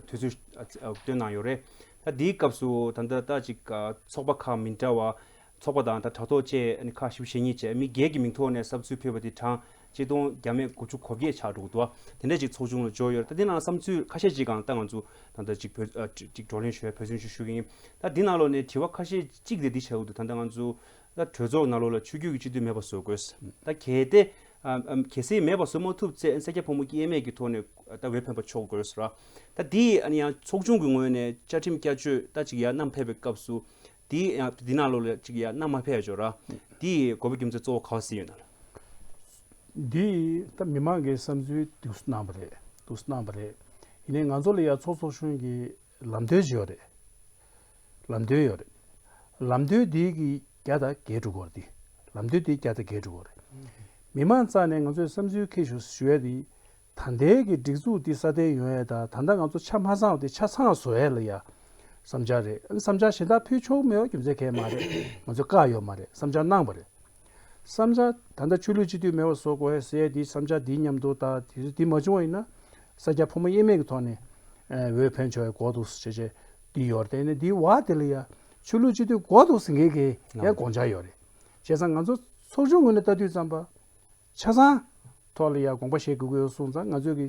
དུས་ཚོད་ཨ་བཏོན་གནང་ཡོད་རེད། ད་འདིའི་སྐབས་སུ་ད་ལྟ་ད་ཅིག་ཨ་ཚོགས་པ་ཁག་མི་འདྲ་བ། ཚོགས་པ་དང་ད་དྲ་ཐོག་བཅས་ཨ་ནི་ཁག་བཞི་བཅུ་ཞེ་གཉིས་བཅས་མི་བརྒྱད་ཀྱི་མིང་ཐོག་ནས་བསམ་ཚུལ་ཕུལ་བ་དེ་གྲངས་ཆིག་སྟོང་བརྒྱ་མེད་དགུ་བཅུ་གོ་བརྒྱད་ཆགས་འགྲོ་གི་འདུག་བ། དེ་འདྲ་ཅིག་ཚོགས་ཆུང་ལ་འབྱོར་ཡོད་རེད། ད་དེ་ནང་བསམ་ཚུལ་ཁ་ཤས་ཅིག་གང་ད་ང་ཚོ་ད་ལྟ་ཅིག་བོད་ཨ་ཅིག་བགྲོ་གླེང་ཞུ་བའི་བོད་ཚོན་ཞུ་ཞུ་གི་ཡིན། ད་འདི་ནང་ལོགས་ནས་དྲི་བ་ཁ་ཤས་གཅིག་དེ་འདི་ཆགས་ཀྱི་འདུག། ད་ལྟ་ང་ཚོ་ ད་གྲོས་ཚོགས་ནང་ལོགས་ལ་ཆོས་བརྒྱུད་ཀྱི་སྤྱི་འཐུས་མེད་པ་བཟོ་དགོས། ད་གལ་ཏེ་ཨ་ཨ་གལ་སྲིད་མེད་པ་བཟོ་མ་ཐུབ་ཚེ་ས་སྐྱ་ཕོ་མོ་སྐྱེ་དམན་གྱི་ཐོག་ནས་ད་འོས་འཕེན་པ་ཆོག་དགོས་ར། ད་འདི་ཨ་ནི་ཡང་ཚོགས་ཆུང་གི་ངོས་ནས་བཅའ་ཁྲིམས་བསྐྱར་བཅོས་ད་ཅིག་ཡར་བསྣམས་ཕེབས་པའི་སྐབས་སུ་འདི་ཡང་འདི་ནང་ལོགས་ལ་ཅིག་ཡར་བསྣམས་མ་ཕེབས་ཡ་ཅོག་ར། འདི་དགོས་པ་རྒྱུ་མཚན་གཙོ་བོ་ག་བ་ཟིན་ཡོད་ན་ལ། འདི་ད་མི་མང་གི་བསམ་ཚུལ་འདུག་སེ་གནང་བ་རེད། འདུག་སེ་གནང་བ་རེད། ཡིན་ནའི་ང་ཚོ་ལ་ཡ་ཚོགས་ཚོགས་ཆུང་གི་ལམ་སྟོན་ཞིག་ཡོད་རེད། ལམ་སྟོན་ཡོད་རེད། ལམ་སྟོན་འདི་གི་བརྒྱ་དང་བརྒྱད་འགྲོ་གི་རེད། འདི་ལམ་སྟོན་འདི་བརྒྱ་དང་བརྒྱད་འགྲོ་གི་རེད། མི་མང་རྩ་ནས་ང་ཚོས་བསམ་ཚུལ་འཁྱེར་ཞུ་ཞུ་ཡ་འདི། ད་ལྟའི་གི་སྒྲིག་འཛུགས་འདི་སྲ་བརྟན་ཡོང་ཡ་དང་ད་ལྟ་ང་ཚོ་ཆ་མ་ཚང་བ་དེ་ཆ་ཚང་བཟོ་ཡ་ལ་ཡ་བསམ་འཆར་རེད། ཨ་ནི་བསམ་འཆར་གཞན་དག་ཕུལ་ཆོག་མེད་པ་རྒྱུ་མཚན་གང་ཡང་མ་རེད། ང་ཚོས་བཀག་ཡོད་མ་རེད། བསམ་འཆར་གནང་བ་རེད། བསམ་འཆར་ད་ལྟ་ཆོས་ལུགས་སྤྱི་འཐུས་མེད་པ་བཟོ་དགོས་ཟེར་ཡ་འདི་བསམ་འཆར་འདིའི་མཉམ་དུ་ད་དེ་འདི་མ་བྱུང་བ་ཡིན་ན་ས་སྐྱ་ཕོ་མོ་དབྱེར་མེད་ཀྱི་ཐོག་ནས་ཨ་འོས་འཕེན་ཆོག་ཡ་དགོས་འདུག་ཟེར་བྱས་བྱས་འདི་ཡོད་རེད། དེ་ནས་འདིའི་བར་དེ་ལ་ཡ་ཆོས་ལུགས་སྤྱི་འཐུས་དགོས་འདུག་ཟེར་མཁན་གྱི་ཡ་དགོངས་འཆར་ཡོད་རེད། བྱས་ཙང་ང་ཚོ་ཚོགས་ཆུང་ངོས་ནས་ལྟ་དུས་ཙམ་པ། ཆ་ཚང་ཐོག་ལ་ཡང་དགོངས་པ་བཞེས་དགོས་ཀྱི་ཡོད་གསུངས་ཙང་ང་ཚོས་ཀྱི་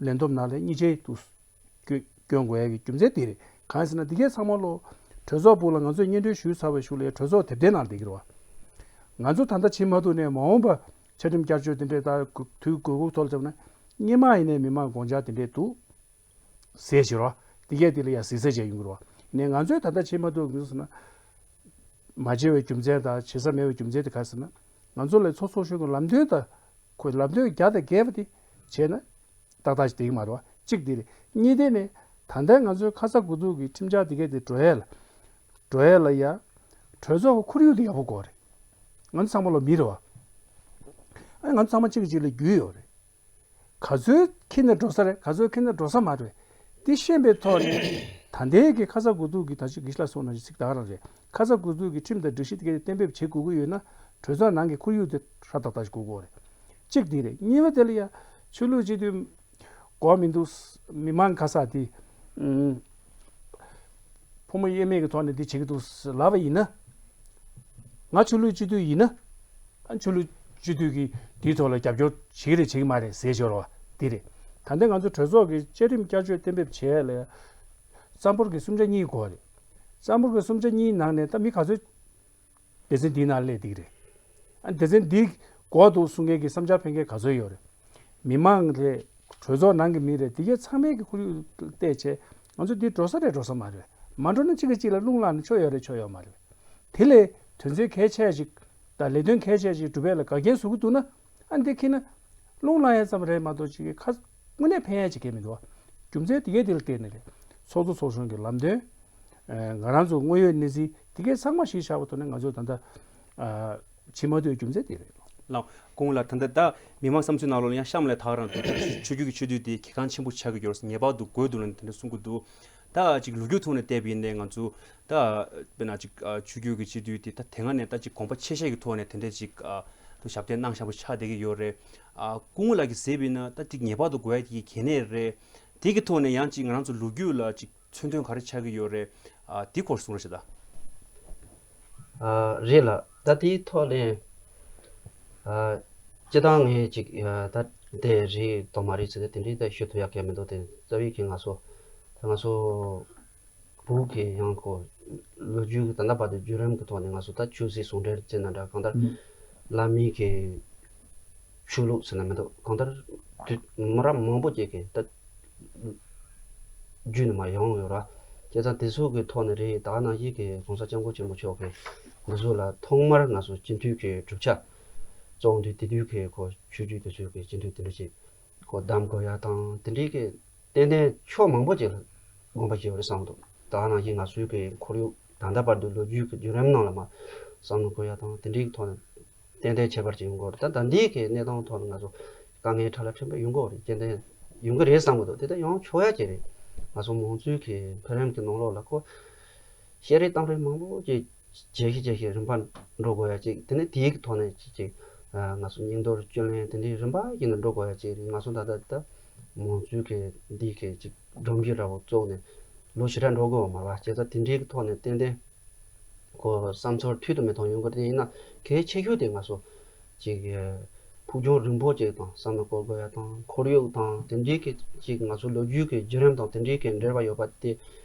ལས་བསྡོམས་ནང་ལ་གཉིས་ཆའི་དུ་སྐྱོན་སྐྱོན་དགོས་ཡ་གི་རྒྱུ་མཚན་དེ་རེད། གང་ཡིན་ཟེར་ན་འདི་གའི་ཚང་མ་ལོ་གྲོས་ཚོགས་སྦུག་ལ་ང་ཚོས་སྙན་སྒྲོན་ཞུས་ཚར་བའི་གཞུག་ལ་གྲོས་ཚོགས་དེབ་ཐེར་ནང་ལ་བསྡད་ཀྱི་རེད་བ། ང་ཚོ་ད་ལྟ་བྱེད་མ་ཐུབ་ནས་མ་འོངས་པ་ཆ་ཁྲིམས་བསྐྱར་བཅོས་དེ་འདྲས་ད་དུས་འགོར་འགོར་ཐོག་ལ་བྱས་པ་ན་སྔོན་མ་ཡིན་ནའི་མི་མང་དགོངས་འཆར་དེ་འདྲས་འདུག་ཟེར་བཞིན་རོ། འདི་གས་འདི་ལ་ཡང་གཟིགས་ཚད་ཅིག་ཡོང་གི་རོ། ནས་ང་ཚོས་ད་ལྟ་བྱེད་མ་ཐུབ་ཀྱི་ཟེར་ན། མ་བྱེད་པའི་རྒྱུ་མཚན་དང་བྱེད་ས་མེད་པའི་རྒྱུ་མཚན་དེ་ག་རེ་ཟེར་ན། ང་ཚོ་ལ་ཚོགས་ཚོགས་གཞོན་གྱི་ལམ་སྟོན་དང་། ཁོའི་ལམ་སྟོན་བརྒྱ་དང་བརྒྱད་པ་དེ་བྱས་ན། ཏག་ཏག་ཅིག་བསྡད་ཀྱི་མ་རེད་བ། གཅིག་དེ་རེད། གཉིས་དེ་ནི། ད་ལྟའི་ང་ཚོའི་ཁ་ས་དགུ་ཐུག་གི་ཁྲིམས་འཆར་དེ་གས་དེ་འགྲོ་ཡས་ལ། འགྲོ་ཡས་ལ་ཡ། གྲོས་ཚོགས་ཀྱི་ཁོར་ཡུག་དེ་ཡག་པོ་དགོས་རེད། ང་ཚོ་ཚང་མ་ལོ་མི་རེད་བ། ཨ་ང་ཚོ་ཚང་མ་གཅིག་གིས་གཅིག་ལ་རྒྱུས་ཡོད་རེད། ག་ཚོད་ཁྱེར་ནས་འགྲོ་ས་རེད། ག་ཚོད་ཁྱེར་ནས་འགྲོ་ས་མ་རེད། འདི་ཤེས་པའི་ཐོག་ནས་ད་ལྟའི་གི་ཁ་ས་དགུ་ཐུག་གི་ད་ཅི་གི་ཤ་ལ་སོང་ན་ཅི་ཚིག་ད་ག་རང་རེད། ཁ་ས་དགུ་ཐུག་གི་ཁྲིམས་དང་སྒྲིག་གཞི་དེ་གའི་གཏན་འབེབས་བྱེད་དགོས་ཀྱི་ཡོད་ན་གྲོས་ཚོགས་ནང་གི་ཁོར་ཡུག་དེ་ཧྲ་ཏག་ཏག་ཞིག་དགོས་ཀྱི་རེད། གཅིག་དེ་རེད། གཉིས་པ་དེ་ལ་ཡ་ཆོས་ལུགས་སྤྱི་འཐུས་དགོས་མི་འདུག་མི་མང་ཁ་ས་དེ། ཕོ་མོ་དབྱེར་མེད་ཀྱི་ཐོག་ནས་འདི་བྱེད་ཀྱི་འདུག་ལབ་པ་ཡིན་ན། ང་ཆོས་ལུགས་སྤྱི་འཐུས་ཡིན་ན། ཨ་ཆོས་ལུགས་སྤྱི་འཐུས་ཀྱིས་འདིའི་ཐོག་ལ་རྒྱབ་སྐྱོར་བྱེད་ཀྱི་རེད་བྱེད་ཀྱི་མ་རེད་ཟེར་ཞོར་བ་འདི་རེད། ད་ལྟ་ང་ཚོ་གྲོས་ཚོགས་ཀྱི་བཅའ་ཁྲིམས་བསྐྱར་བཅོས་གཏན་འབེབས་བྱས་ལ། རྩ་འབོར་གྱི་གསུམ་ཆ་གཉིས་དགོས་རེད། རྩ་འབོར་གྱི་གསུམ་ཆ་གཉིས་ནང་ནས་ད་མི་ག་ཚོད། སྡེ་ཚན་འདིའི་ནང་སླེབས་འདི་རེད། ཨ་སྡེ་ཚན་འདི་དགོས་འདུག་གསུང་མཁན་གྱི་བསམ་འཆར་འཕེན་མཁན་ག་ཚོད་ཡོད་རེད། མི་མང་རེད། གྲོས་ཚོགས་ནང་གི་མི་རེད། འདི་གའི་ཚང་མའི་གི་ཁོར་ཡུག་བལྟས་བྱས་ང་ཚོ་འདི་འགྲོ་ས་རེད་འགྲོ་ས་མ་རེད། མ་འགྲོ་ན་གཅིག་གིས་གཅིག་ལ་རླུང་ལངས་ན་ཆོ་ཡོད་རེད་ཆོ་ཡོད་མ་རེད། དེ་ལས་དོན་ཚན་གལ་ཆེ་ཞིག་དང་ལས་དོན་གལ་ཆེ་ཞིག་སྒྲུབ་ཡས་ལ་འགལ་རྐྱེན་བཟོ་གི་འདུག་ན། ཨ་འདི་ཁྱེར་ན། རླུང་ལངས་ཡ་ཙམ་རེད་མ་གཏོགས་ཅིག་གི་ཁ་དངོས་གནས་ཕན་ཡ་ཅིག་གས་མི་འདུག་བ། རྒྱུ་མཚན་དེ་གས་དེ་ལ་བརྟེན་ནས་རེད། ཚོགས་གཙོ་ཚོགས་གཞོན་གྱི་ལམ་སྟོན། ཨ་ང་རང་ཚོ་དངོས་ཡོད་གནས་ཚུལ་དེ་གས་ཚང་མ་གཞི་བཞག་པ་ཐོག་ནས་ང་ཚོས་ད་ལྟ། ཨ་བྱེད་མ་ཐུབ་རྒྱུ་མཚན་དེ་རེད། ལགས། སྐུ་ངོ་ལགས། ད་ལྟ་ད་མི་མང་བསམ་ཚུལ་ནང་ལོགས་ལ་ཡང་གཤམ་ལ་ད་ག་རང་དུ་ཆོས་བརྒྱུད་ཀྱི་ཆོས་དུས་དེ་གལ་འགངས་ཆེན་པོ་ཆགས་ཀྱི་ཡོད་རེད། ངེས་པར་དུ་དགོས་འདུག་ལབ་ནས་དེ་འདྲ་གསུང་གི་འདུག་ད་ཅིག་ལོ་རྒྱུས་ཐོག་ནས་བལྟས་པ་ཡིན་ནའི་ང་ཚོ་ད་དཔེར་ན་ཅིག་ཨ་ཆོས་བརྒྱུད་ཀྱི་སྤྱི་འཐུས་དེ་ད་དེ་སྔ་ནས་ད་ཅིག་དགོངས་པ་ཆེ་བཞེས་ཀྱི་ཐོག་ནས་དེ་འདྲས་ཅིག་ཨ་དུ་ཞབས་བརྟན་གནང་བཞག་པ་ཆགས་བསྡད་ཀྱི་ཡོད་རེད། ཨ་སྐུ་ངོ་ལགས་ཀྱིས་ཟེར་བ་ཡིན་ན་ད་ཅིག་ངེས་པར་དུ་དགོས་ཡ་དེ་གལ་གནད་རེད། དེ་གི་ཐོག་ནས་ཡང་ཅིག་ང་རང་ཚོ་ལོ་རྒྱུས་ལ་ཅིག་མཚོན་དོན་ག་རེ་ཆགས་ཀྱི་ཡོད་རེད། ཨ་དེ་སྐོར་གསུང་རོགས་བྱེད་ད། ཨ་རེད་ལགས། ད་དེའི་ཐོག་ནས་ཨ་སྤྱི་བཏང་ངས་ཅིག་ཨ་ད་དེ་རེད་དང་མ་རེད་ཟེར་ཏེ་དེ་འདྲའི་ད་ཞུ་ཐུབ་ཡག་གི་མི་འདུག་དེ་རྩ་བའི་གི་ང་ཚོ་ད་ང་ཚོ་བོད་ཀྱི་ཡང་ཁོ་ལོ་རྒྱུས་ཀྱི་ད་ལྟ་བར་དུ་བརྒྱུད་རིམ་གྱི་ཐོག་ནས་ང་ཚོ་ད་ཆོས་སྲིད་ཟུང་འབྲེལ་བྱས་ན་འདྲ་གང་ལྟར་བླ་མའི་གི་ཆོས་ལུགས་ཟེར་ན་མི་འདུག་གང་ལྟར་དུས་མི་རབས་མང་པོ་ཅིག་གིས་ད་བརྒྱུད་ནས་མར་ཡོང་ཡོད་ར། བྱས་ཙང་དེ་ཚོ་གི་ཐོག་ནས་རེད། ད་ག་ནང་བཞིན་གྱི་༸གོང་ས་༸སྐྱབས་མགོན་ཆེན་པོ་མཆོག་གིས་འདི་ཚོ་ལ་ཐོག་མར་ང་ཚོ་སྤྱི་འཐུས་ཀྱི་གྲུབ་ཆ་བཙོང་དུས་དེ་དུས་ཀྱི་ཁོ་ཆོས་བརྒྱུད་དེ་ཚོའི་གི་སྤྱི་འཐུས་དེ་འདྲ་ཅིག་ཁོ་གདམ་དགོས་ཡ་དང་དེ་འདྲའི་གི་ཏན་ཏན་ཕྱོགས་མང་པོ་ཅིག་ལ་དགོངས་པ་བཞེས་པ་རེད་བསམ་འདུག་ད་ག་ནང་བཞིན་ང་ཚོའི་གི་ཁོར་ཡུག་ད་ལྟ་བར་དུ་ལོ་རྒྱུས་ཀྱི་བརྒྱུད་རིམ་ནང་ལ་མར་བསམ་བློ་འཁོར་ཡ་དང་དེ་འདྲའི་གི་ཐོག་ནས། ཏན་ཏན་ཁྱད་པར་ཅིག་ཡོང་གི་ཡོད་རེད། ད་ད་ལྟའི་གི་གནས་སྟངས་ཐོག་ནས་ང་ཚོ་དཀའ་ངལ་ཕྲ་ལ་ཕྲན་བུ་ཡོང་གི་ཡོད་རེད། ཏན་ཏན་ཡོང་གི་རེད་བསམ་གི་འདུག་དེ་ལྟར་ཡོང་ཆོག་ཡ་ཅིག་རེད། ང་ཚོ་མང་གཙོའི་གི་འཕེལ་རིམ་གི་ནང་ལོགས་ལ་ཁོ་བཤད་རེས་གཏམ་རེས་མང་པོ་ཅིག་བྱས་ཤིག་བྱས་ཤིག་རིམ་པ་འགྲོ་དགོས་ཡ་ཅིག་དེ་ནས་དེའི་གི་ཐོག་ནས་ཅིག་ཅིག་ང་ཚོ་སྙིང་དོར་བཅུད་ལེན་དེ་འདྲའི་རིམ་པ་བཞིན་དུ་འགྲོ་དགོས་ཡ་ཅིག་རེད། ང་ཚོ་ད་ལྟ་ད་མང་གཙོའི་གི་འདི་གི་ཅིག་སྒྲོམ་གཞི་འདྲ་བོ་བཙུགས་ནས་ལོ་ཞེ་དྲག་འགྲོ་དགོས་པ་མ་རེད་བ། བྱས་ཙང་དེ་འདྲའི་གི་ཐོག་ནས་ཏན་ཏན། ཁོ་བསམ་ཚུལ་མཐུན་དུ་མི་གཏོང་ཡོང་གི་རེད། ཡིན་ན་གལ་ཆེ་ཤོས་དེ་ང་ཚོ་ཅིག་ཕུགས་རྒྱང་རིང་པོ་ཅིག་དང་བསམ་བློ་འཁོར་དགོས་ཡ་དང་ཁོར་ཡུག་དང་དེ་འདྲའི་གི་ཅིག་ང་ཚོ་ལོ་རྒྱུས་ཀྱི་བརྒྱུད་རིམ་དང་དེ་འདྲའི་གི་འབྲེལ་བ་ཡོད་པ་དེ་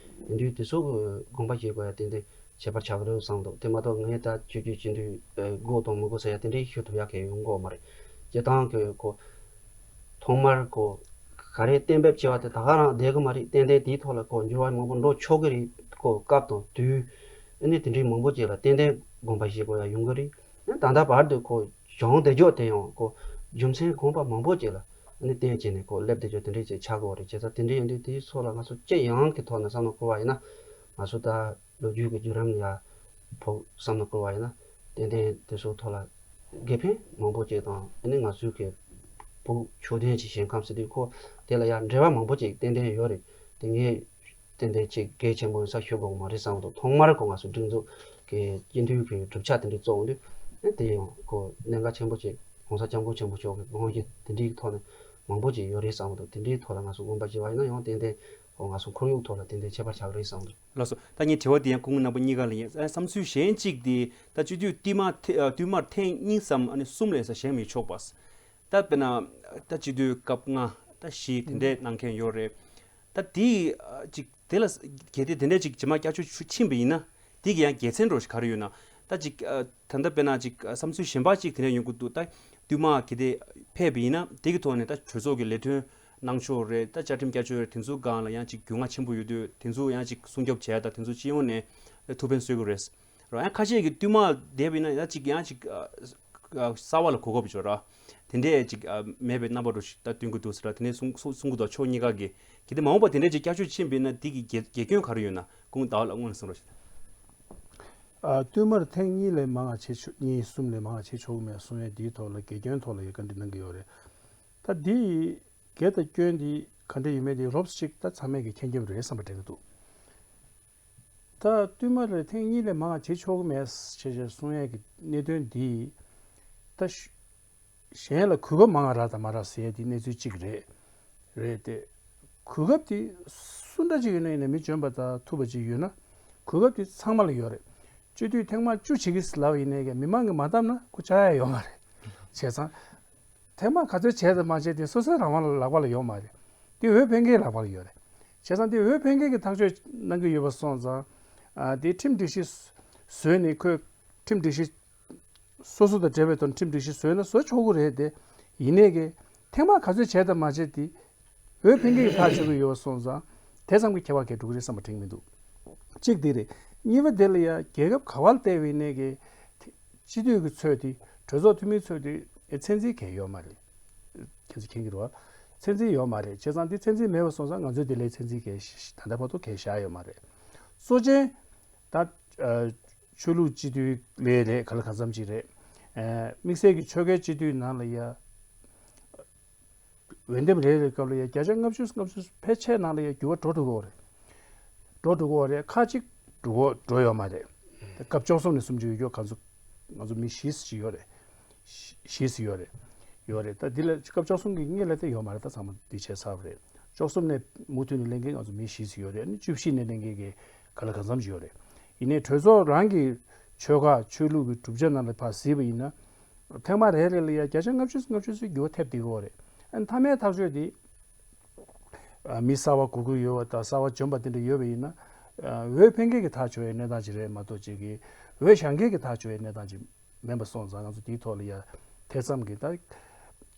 དེ་འདྲའི་དེ་ཚོ་གི་དགོངས་པ་བཞེས་དགོས་ཡ་ཏན་ཏན་ ཁྱད་པར་ཆགས་ཀྱི་རེད་བསམ་འདུག་དེ་མ་གཏོགས་ངས་ད་ཆོས་བརྒྱུད་སྤྱི་འཐུས་དགོས་དང་མི་དགོས་ཟེར་ཡ་དེ་འདྲའི་ཤོད་ཐུབ་ཡ་གལ་ཡོང་གི་ཡོད་མ་རེད། སྤྱིར་བཏང་གི་ཁོ་ཐོག་མར་ཁོ་ག་རེ་གཏན་འབེབས་བྱས་པ་དེ་ད་ག་རང་བསྡད་གི་མ་རེད། ཏན་ཏན་དེའི་ཐོག་ལ་ཁོ་འགྱུར་བ་མང་པོ་འགྲོ་ཆོག་གི་རེད། ཁོ་སྐབས་དང་དུས་ཨ་ནི་དེ་འདྲའི་མང་པོ་ཅིག་ལ་ཏན་ཏན་དགོངས་པ་བཞེས་དགོས་ཡ་ཡོང་གི་རེད། ཨ་ནི་ད་ལྟ་བར་དུ་ཁོ་བྱུང་བསྡད་ཆོག་དེ་ཡང་ཁོ་རྒྱུ་མཚན་དགོངས་པ་མང་པོ་ཅིག་ལ་ཨ་ནི་བརྟེན་བྱས་ནས་ཁོ་སླེབས་བསྡད་ཆོག་དེ་འདྲའི་ཅིག་ཆགས་དགོས་རེད། བྱས་ཙང་དེ་འདྲའི་ཡིན་དུས་དེའི་ཐོག་ལ་ང་ཚོ་སྤྱི་ཡོངས་ཀྱི་ཐོག་ནས་བསམ་བློ་འཁོར་བ་ཡིན་ན་ང་ཚོ་ད་ལོ་རྒྱུས་ཀྱི་བརྒྱུད་རིམ་ལ་ཕོག་བསམ་བློ་འཁོར་བ་ཡིན་ན་ཏན་ཏན་དེ་ཚོའི་ཐོག་ལ་དགེ་ཕན་མང་པོ་ཅིག་དང་ཨ་ནི་ང་ཚོའི་གི་བོད་ཆོས་ལྡན་གྱི་ཞིང་ཁམས་ཟེར་དུས་ཁོ་དེ་ལ་ཡང་འབྲེལ་བ་མང་པོ་ཅིག་ཏན་ཏན་ཡོད་རེད། དེ་ངས་ཏན་ཏན་ཅིག་གལ་ཆེན་པོ་ཡིན་ས་ཤོད་དགོས་མ་རེད་བསམ་འདུག་ཐོག་མར་ཁོ་ང་ཚོ་སྒྲིག་འཛུགས་ཀྱི་སྤྱི་འཐུས་ཀྱི་གྲུབ་ཆ་དེ་འདྲ་བཙུགས་འོང་དུས་ཨ་དེ་ཡང་ཁོ་གནད་འགག་ཆེན་པོ་ཅིག་༸གོང་ས་༸སྐྱབས་མགོན་ཆེན་པོ་མཆོག་གི་དགོངས་གཞི་དེ་འདྲའི་ཐོག་ནས་མང་པོ་ཅིག་ཡོད་རེད་བསམ་འདུག་དེ་འདྲའི་ཐོག་ལ་ང་ཚོ་དགོངས་པ་བཞེས་པ་ཡིན་ན་ཡང་ཏན་ཏན་ཁོ་ང་ཚོ་ཁོར་ཡུག་ཐོག་ལ་ཏན་ཏན་ཁྱད་པར་ཆགས་ཀྱི་རེད་བསམ་འདུག་ལགས་སོ། ད་ངས་དྲི་བ་དེ་ཡང་སྐུ་ངོ་རྣམ་པ་གཉིས་ཀ་ལ་ཡིན། ཨ་བསམ་ཚུལ་གཞན་གཅིག་དེ་ད་སྤྱི་འཐུས་བསྟུད་མར་ཐེ་ཨ་བསྟུད་མར་ཐེངས་གཉིས་སམ་ཨ་ནི་གསུམ་ལས་ས་གཞན་མི་ཆོག་པ། ད་དཔེར་ན་ད་སྤྱི་འཐུས་སྐབས་ལྔ་ད་བཞི་དེ་འདྲས་གནང་མཁན་ཡོད་རེད། ད་དེ་ཨ་ཅིག་དེ་ལ་གལ་ཏེ་དེ་འདྲས་ཅིག་རྗེས་མ་བསྐྱར་བཅོས་ཕྱིན་པ་ཡིན་ན་དེ་གི་ཡང་དགེ་མཚན་འདྲ་ཞིག་ག་རེ་ཡོད་ན། ད་ཅིག་ཨ་ད་ལྟ་དཔེར་ན་ཅིག་ཨ་བསམ་ཚུལ་གཞན་པ་ཅིག་དེ་འདྲས་ཡོང་གི་འདུག་ད་བསྟུད་མར་གལ་ཏེ་ཕེབས་པ་ཡིན་ན་དེ་གི་ཐོག་ནས་ད་གྲོས་ཚོགས་ཀྱི་ལས་དོན་གནང་ཕྱོགས་རེད། ད་བཅའ་ཁྲིམས་བསྐྱར་བཅོས་རེད། དེ་ཚོའི་སྒང་ལ་ཡང་ཅིག་རྒྱུས་མངའ་ཆེན་པོ་ཡོད་དུས་དེ་ཚོ་ཡང་ཅིག་སྲུང་སྐྱོབ་བྱས། ད་དེ་ཚོ་སྤྱི་ཡོངས་ནས་ཐུགས་ཕན་གསོས་ཀྱི་རེད། རོ་ཡང་ཁ་ཤས་ཀྱིས་བསྟུད་མར་བསྡད་པ་ཡིན་ན་ཡང་ཅིག་ཡང་ཅིག་ཨ་ཨ་གསར་པ་ལ་གོ་སྐབས་བྱོས་ར། དེ་འདྲས་ཅིག་ཨ་མེད་པའི་རྣམ་པ་འདྲ་ཞིག་ད་སྟོན་གྱི་འདུག་ཟེར་ར། དེ་ནས་གསུང་གསུང་གསུང་གི་འདུག་ཕྱོགས་གཉིས་ཀ་གིས། གལ་ཏེ་མ་འོངས་པ་དེ་འདྲས་ཅིག་བསྐྱར་བཅོས་ཕྱིན་པ་ཡིན་ན་དེ་གི་དགེ་དགེ་སྐྱོན་ག་རེ་ཡོད་ན་སྐུ་ངོ་ཟླ་བ་ལགས་སྔོན་ལ་གསུང་རོགས་ཞུ། ཨ་བསྟུད་མར་ཐེངས་གཉིས་ལས་མང་བ་བྱེད་ཆོག་གཉིས་གསུམ་ལས་མང་བ་བྱེད་ཆོག་གི་མེད་གསུང་ཡས་འདིའི་ཐོག་ལ་དགེ་སྐྱོན་ཐོག་ལ་ཡང་བཀའ་འདྲི་གནང་གི་ཡོད་རེད། ད་འདི་དགེ་དང་སྐྱོན་འདི་ག་འདྲ་ཡོད་མེད་འདི་རོབ་ཅིག་ད་ཚང་མས་ཀྱི་མཁྱེན་རྒྱུ་རེད་བསམ་པ་དྲན་གྱི་འདུག་ད་བསྟུད་མར་ཐེངས་གཉིས་ལས་མང་བ་བྱེད་ཆོག་གི་མེད་ཅེས་ཅེས་གསུང་ཡས་ཀྱི་གནད་དོན་འདི་ད་ཤ- གཞན་ལ་གོ་སྐབས་མང་བ་རག་དང་མ་རག་ཟེར་ཡས་འདི་གནས་ཚུལ་གཅིག་རེད། རེད་དེ། གོ་སྐབས་དེ་སུ་འདྲ་ཅིག་ཡོད་ན་ཡིན་ན་མི་འཇོན་པ་དང་ཐུབ་པ་ཅིག་ཡོད་ན་གོ་སྐབས་དེ་ཚང་མ་ལ་ཡོད་རེད། སྤྱི་འཐུས་ཐེངས་མ་བཅུ་བྱེད་ཀྱི་ཟེར་ལབ་ཡིན་ནའི་ཀྱང་མི་མང་གིས་མ་བཏབ་ན་ཁོ་བཅར་ཡ་ཡོད་མ་རེད། བྱས་ཙང་། ཐེངས་མ་ག་ཚོད་བྱས་དང་མ་བྱས་དེ་སོ་སོའི་རང་དབང་ལ་ལག་པ་ལ་ཡོད་མ་རེད། དེ་འོས་འཕེན་མཁན་ལག་པ་ལ་ཡོད་རེད། བྱས་ཙང་དེ་འོས་འཕེན་མཁན་གྱིས་ཐག་གཅོད་གནང་གི་ཡོད་པ་སོང་ཙང་། ཨ་དེ་ཁྲིམས་སྒྲིག་གཞི་བཟོས་ནས་ཁོས་ཁྲིམས་སྒྲིག་གཞི་སོ་སོ་དང་འབྲེལ་བའི་ཐོག་ཁྲིམས་སྒྲིག་གཞི་བཟོས་ན་བཟོ་ཆོག་གི་རེད་དེ། ཡིན་ནའི་གི་ཐེངས་མ་ག་ཚོད་བྱས་དང་མ་བྱས་དེ་འོས་འཕེན་མཁན་གྱིས་ཐག་གཅོད་ཀྱི་ཡོད་པ་སོང་ཙང་དེ་ཙམ་གྱི་ཁྱད་པར་གང་འགྲོ་གི་རེད་བསམ་པ་དྲན་གྱི་མི་འདུག་གཅིག་དེ་རེད། གཉིས་པ་དེ་ལ་ཡ་རྒྱལ་ཁབ་ག་བ་ལ་བལྟས་པ་ཡིན་ནའི་གི་སྤྱི་འཐུས་ཀྱི་ཚོད་དེ་གྲོས་ཚོགས་འཐུས་མིའི་ཚོད་དེ་ཚད་འཛིན་གང་ཡོད་མ་རེད། ཁྱེད་ཚོ་མཁྱེན་གྱི་རེད་བ། ཚད་འཛིན་ཡོད་མ་རེད། བྱས་ཙང་འདི་ཚད་འཛིན་མེད་པ་སོང་ཙང་ང་ཚོས་འདི་ལས་ཚད་འཛིན་གང་ད་ལྟ་བར་དུ་གང་བཞག་ཡོད་མ་རེད། གཙོ་ཆེན་ད་ཨ་ཆོས་ལུགས་སྤྱི་འཐུས་ལས་རེད། ག་ལ་གང་འཚམ་ཅིག་རེད། ཨ་དམིགས་བསལ་གྱི་ཆོལ་ཁའི་སྤྱི་འཐུས་ནང་ལ་ཡ་འོས་འདེམས་རེ་རེའི་སྐབས་ལ་ཡ་བརྒྱ་ཆ་ལྔ་བཅུ་ལྔ་བཅུ་ཕལ་ཆེར་ནང་ལ་ཡ་འགྱུར་བ་འགྲོ་འགྲོ་གི་ཡོད་རེད། འགྲོ་འགྲོ་གི་ཡོད་རེད། ཁ་ཅིག་འགྲོ་གི་འགྲོ་ཡོད་མ་རེད། སྐབས་བཅུ་གསུམ་ནས་སུམ་ཅུ་ཡོད་རྒྱུ་ག་ཚོད་ང་ཚོ་མི་བཞི་ཙམ་ཅིག་ཡོད་རེད། བཞི་ཙམ་ཡོད་རེད། ཡོད་རེད། ད་འདི་ལ་སྐབས་བཅུ་གསུམ་གྱི་སྔོན་ལ་དེ་ཡོད་མ་རེད། ད་ཚང་མ་འདི་བྱས་ཚར་བ་རེད། བཅུ་གསུམ་ནས་མུ་མཐུད་ནས་ལེན་མཁན་ང་ཚོ་མི་བཞི་ཙམ་ཡོད་རེད། ཨ་ནི་བཅུ་བཞི་ནས་ལེན་མཁན་གྱི་ག་ལ་གང་འཚམ་ཅིག་ཡོད་རེད། ཡིན་ནའི་གྲོས་ཚོགས་རང་གི་ཆོལ་ཁ་ཆོས་ལུགས་ཀྱི་གྲུབ་ཆ་ནང་ལ་ཕར་གཟིགས་པ་ཡིན་ན། ཐེངས་མ་རེ་རེ་ལ་ཡ་བརྒྱ་ཆ་ལྔ་བཅུ་ལྔ་བཅུ་ཙམ་འགྱུར་བ་ཐེབས་བསྡད་ཀྱི་ཡོད་རེད། ཨ་ནི་མཐའ་མའི་ཐག་གཅོད་དེ། ཨ་མི་གསར་པ་དགོས་ཀྱི་ཡོད་པ་དང་གསར་པ་འཇོན་པ་དེ་འདྲ་ཡོད་པ་ཡིན་ན། ཨ་འོས་འཕེན་མཁན་གྱིས་ཐག་གཅོད་པའི་གནས་སྟངས་ཅིག་རེད་མ་གཏོགས་ཅིག་གིས་འོས་བཞེངས་མཁན་གྱིས་ཐག་གཅོད་པའི་གནས་སྟངས་ཅིག་མིན་པ་སོང་ཙང་ང་ཚོ་དེའི་ཐོག་ལ་ཡ་ཐེ་ཚོམ་གྱི་ད་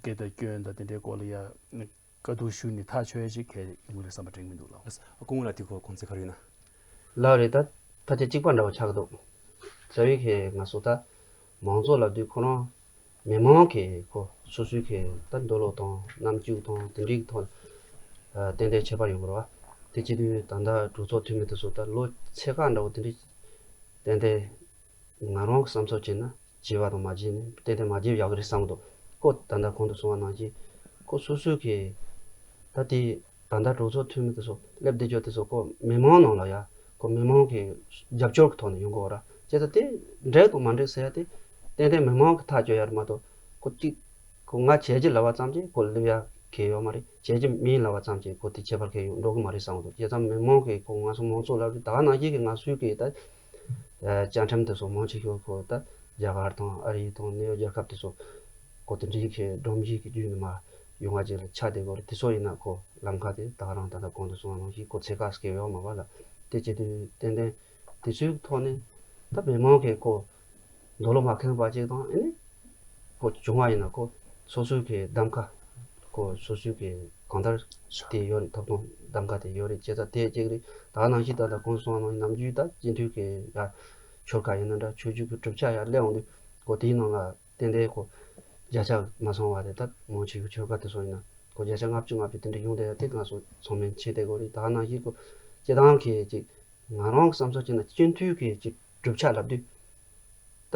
དགེ་དང་སྐྱོན་དང་དེ་འདྲའི་སྐོར་ལ་ཡ་བཀའ་བསྡུར་ཞུས་ནས་ཐག་གཅོད་ཡ་ཅིག་གལ་ཡོང་གི་རེད་བསམ་པ་དྲན་གྱི་མི་འདུག་ལགས། སྐུ་ངོ་ལགས་དེ་སྐོར་དགོངས་ཚུལ་ག་རེ་ཡོད་ན། ལགས་རེད། ད་ཕལ་ཆེར་གཅིག་པ་འདྲ་བོ་ཆགས་འདུག་རྩ་བའི་གི་ང་ཚོ་ད་མང་གཙོ་ལབ་དུས་ཁོ་རང་མི་མང་གི་ཁོ་སོ་སོའི་གི་ད་འདོད་བློ་དང་རྣམ་འགྱུར་དང་དེ་འདྲའི་གི་ཐོག་ཨ་ཏན་ཏན་ཁྱད་པར་ཡོང་གི་རེད་བ། དེ་བྱེད་དུས་ད་ལྟ་གྲོས་ཚོགས་འཐུས་མི་དེ་ཚོ་ད་ལོ་ཕྱེད་ཀ་འདྲ་བོ་དེ་འདྲའི་ཏན་ཏན་ང་རང་གི་བསམ་ཚུལ་བྱས་ན་བརྗེ་བ་དང་མ་བརྗེ་ནི་ཏན་ཏན་མ་བརྗེ་ཡག་གི་རེད་བསམ་འདུག་ཁོ་ད་ལྟ་གོང་དུ་གསུངས་པ་ནང་བཞིན་ཁོ་སོ་སོའི་གི་ད་དེ་ད་ལྟ་གྲོས་ཚོགས་འཐུས་མི་དེ་ཚོ་སླེབས་བསྡད་ཆོག་དེ་ཚོ་ཁོ་མི་མང་ནང་ལ་ཡ་ཁོ་མི་མང་གི་རྒྱབ་སྐྱོར་གི་ཐོག་ནས་ཡོང་གི་ཡོད་ར། བྱས་ཙང་དེ་འགྲིག་དང་མ་འགྲིག་ཟེར་ཡ་དེ་ཏན་ཏན་མི་མང་གི་ཐག་གཅོད་ཡ་རེད་མ་གཏོགས་ཁོ་གཅིག་ཁོ་ང་བྱས་རྗེས་ལབ་པ་ཙམ་གྱིས་ཁོ་སླེབས་ཡ་གལ་ཡོད་མ་རེད། བྱས་རྗེས་མིན་ལབ་པ་ཙམ་གྱིས་ཁོ་དེ་ཁྱད་པར་གལ་ཡོད་འགྲོ་གི་མ་རེད་བསམ་གི་འདུག་བྱས་ཙང་མི་མང་གི་ཁོ་ང་ཚོ་མང་གཙོ་ལབ་དུས་ད་ག་ནང་བཞིན་གི་ང་ཚོའི་གི་ད་བཅའ་ཁྲིམས་དེ་ཚོ་མང་ཆེ་ཤོས་ཁོ་ད་རྒྱ་གར་དང་ཨ་རི་དང་ནེའུ་ཡོག་རྒྱལ་ཁབ་དེ་ཚོ་ཁོ་དེ་འདྲའི་གི་སྒྲོམ་གཞི་གི་བརྒྱུད་ནས་མར་ཡོང་བ་ཅིག་ལ་ཆགས་བསྡད་ཀྱི་ཡོད་རེད། དེ་ཚོ་ཡིན་ན་ཁོ་ལམ་ཁ་དེ་ད་ག་རང་ད་ལྟ་གོང་དུ་གསུངས་པ་ནང་བཞིན་ཁོ་ཚད་བཀག་བཀལ་ཡོད་མ་རེད་ལ། དེ་བྱེད་དུས་ཏན་ཏན་ དེ་ཚོའི་ཐོག་ནས་ད་མི་མང་གིས་ཁོ་འདོད་བློ་མ་ཁེངས་པ་ཅིག་དང་། ཨ་ནི་ཁོ་བྱུང་བ་ཡིན་ན་ཁོ་སོ་སོའི་གི་གདམ་ག་ཁོ་སོ་སོའི་གི་གང་ལྟར་དེ་ཡོད་རེད། ཐོབ་ཐང་གདམ་ག་དེ་ཡོད་རེད། བྱས་ཙང་དེ་གཅིག་རེད། ད་ནང་བཞིན་ད་ལྟ་གོང་སོང་ནང་ནམ་རྒྱུན་ད་སྤྱི་འཐུས་ཀྱི་ཡ་ཆོལ་ཁ་ཡིན་ན་འདྲ། ཆོས་བརྒྱུད་ཀྱི་གྲུབ་ཆ་ཡ་སླེབས་འོང་དུས་ཁོ་དེའི་ནང་ལ་ཏན་ཏན་ཁོ་བརྒྱ་ཆ་མ་སོང་བ་རེད། ད་མང་ཆེ་བའི་ཆོལ་ཁ་དེ་ཚོ་ཡིན་ན་ཁོ་བརྒྱ་ཆ་ལྔ་བཅུ་ང་བཅུ་དེ་འདྲ་ཡོང་བསྡད་ཡ་དེ་ང་ཚོ་ཚང་མས་མཁྱེན་བསྡད་དགོས་རེད། ད་ནང་བཞིན་ཁོ་སྤྱི་བཏང་གི་ཅིག་ང་རང་གི་བསམ་ཚུལ་བྱས་ན་སྤྱི་འཐུས་ཀྱི་ཅིག་གྲུབ་ཆ་ལབ་དུས་ད་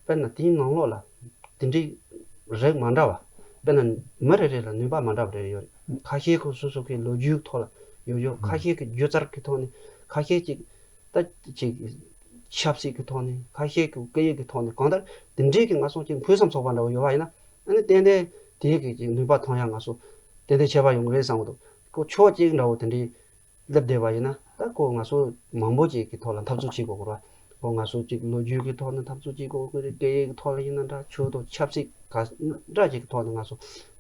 དཔེར་ན་དེའི་ནང་ལོགས་ལ་དེ་འདྲའི་རིགས་མ་འདྲ་བ། དཔེར་ན་མི་རེ་རེ་ལ་ནུས་པ་མ་འདྲ་བ་རེ་རེ་ཡོད་རེད། ཁ་ཤས་ཁོ་སོ་སོ་གི་ལོ་རྒྱུས་ཐོག་ལ་ཡོད་ཡོད། ཁ་ཤས་ཀྱི་སྒྱུ་རྩལ་གྱི་ཐོག་ནས། ཁ་ཤས་ཅིག་ད་ཅིག་ཆབ་སྲིད་ཀྱི་ཐོག་ནས། ཁ་ཤས་ཀྱི་སྐད་ཡིག་གི་ཐོག་ནས། གང་ལྟར་དེ་འདྲའི་གི་ང་ཚོ་ཅིག་ཕུགས་བསམ་ཚོགས་པ་འདྲ་བོ་ཡོད་པ་ཡིན་ན། ཨ་ནི་ཏན་ཏན་དེའི་གི་ཅིག་ནུས་པ་ཐོན་ཡ་ང་ཚོ་ཏན་ཏན་ཁྱད་པར་ཡོང་གི་རེད་བསམ་གི་འདུག་ཁོ་ཕྱོགས་གཅིག་འདྲ་བོ་དེ་འདྲའི་སླེབས་བསྡད་པ་ཡིན་ན། ད་ཁོ་ང་ཚོ་མང་པོ་ཅིག་གི་ཐོག་ལ་འཐབ་རྩོད་བྱེད་དགོས་ཀྱི་རེད། ཁོ་ང་ཚོ་ཅིག་ལོ་རྒྱུས་ཀྱི་ཐོག་ནས་འཐབ་རྩོད་བྱེད་དགོས་ཀྱི་རེད། སྐད་ཡིག་གི་ཐོག་ལ་ཡིན་ན་འདྲ། ཆོས་དང་ཆབ་སྲིད་ག་འདྲ་ཅིག་གི་ཐོག་ནས་ང་ཚོ་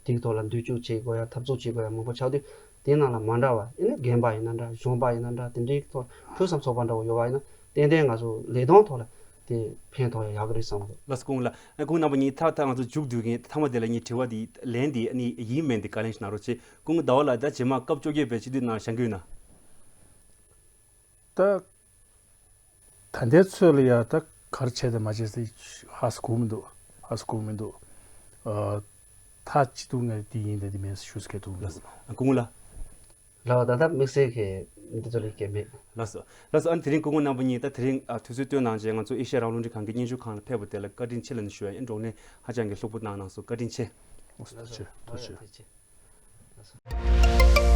དེའི་ཐོག་ལ་མདུན་སྐྱོད་བྱེད་དགོས་ཡ། འཐབ་རྩོད་བྱེད་དགོས་ཡ་མང་པོ་ཆགས་དུས། དེའི་ནང་ལ་མ་འདྲ་བ། ཨ་ནི་རྒན་པ་ཡིན་ན་འདྲ། གཞོན་པ་ཡིན་ན་འདྲ། དེ་འདྲའི་ཐོག་ཕུགས་བསམ་ཚོགས་པ་འདྲ་བོ་ཡོད་པ་ཡིན་ན། ཏན་ཏན་ང་ཚོ་ལས་དོན་ཐོག་ལ་དེ་ཕན་ཐོགས་ཡ་ཡག་གི་རེད་བསམ་གི་འདུག་ལགས་སོ། སྐུ་ངོ་ལགས། ཨ། སྐུ་ངོ་རྣམ་པ་གཉིས། ད་ད་ང་ཚོ་མཇུག་བསྡུ་མཁན་མཐའ་མ་དེ་ལ་ངའི་དྲི་བ་དེ་ལན་དེ་ཨ་ནི་ཡིན་མིན་དེ་བཀའ་ལན་ཞིག་གནང་རོགས་བྱེད། སྐུ་ངོ་ཟླ་བ་ལགས། ད་རྗེས་མ་སྐབས་བཅོ་བརྒྱད་པའི་སྤྱི་འཐུས་ནང་བཞེངས་ཀྱི་ཡོད་ན། ད་ད་ལྟའི་ཚོད་ལ་ཡ་ད་ག་རེ་བྱས་དང་མ་བྱས་ཟེར་ཧ་གོ་མི་འདུག་ཧ་གོ་མི་འདུག་ཨ། ད་སྤྱི་འཐུས་ངས་དེ་ཡིན་དེ་དེ་མིན་ཞུ་སྐད་ཐུག་མི་འདུག་སྐུ་ངོ་ལགས། ལགས། ད་ལྟ་དམིགས་བསལ་གྱི་འདི་ཚོ་ལས་སྐྱེ་མེད། ལགས་སོ། ལགས་སོ། ཨ་ནི་དེ་རིང་སྐུ་ངོ་རྣམ་པ་གཉིས་ད་དེ་རིང་ཨ་དུས་ཚོད་བཏོན་གནང་བྱས་ང་ཚོ་ཨེ་ཤ་ཡ་རང་དབང་རླུང་འཕྲིན་ཁང་གི་སྙན་ཞུ་ཁང་ལ་ཕེབས་པ་དེ་ལ་བཀའ་དྲིན་ཆེ་ལབ་ནས་ཞུ་ཡ་ཡིན། བགྲོ་གླེང་ཧ་ཅང་གི་ལྷུག་པོ་གནང་གནང་སོང་། བཀའ་དྲིན་ཆེ། ཐུགས་རྗེ་ཆེ། ཐུགས་རྗེ་ཆེ། ཐུགས་རྗེ་ཆེ། ལགས་སོ།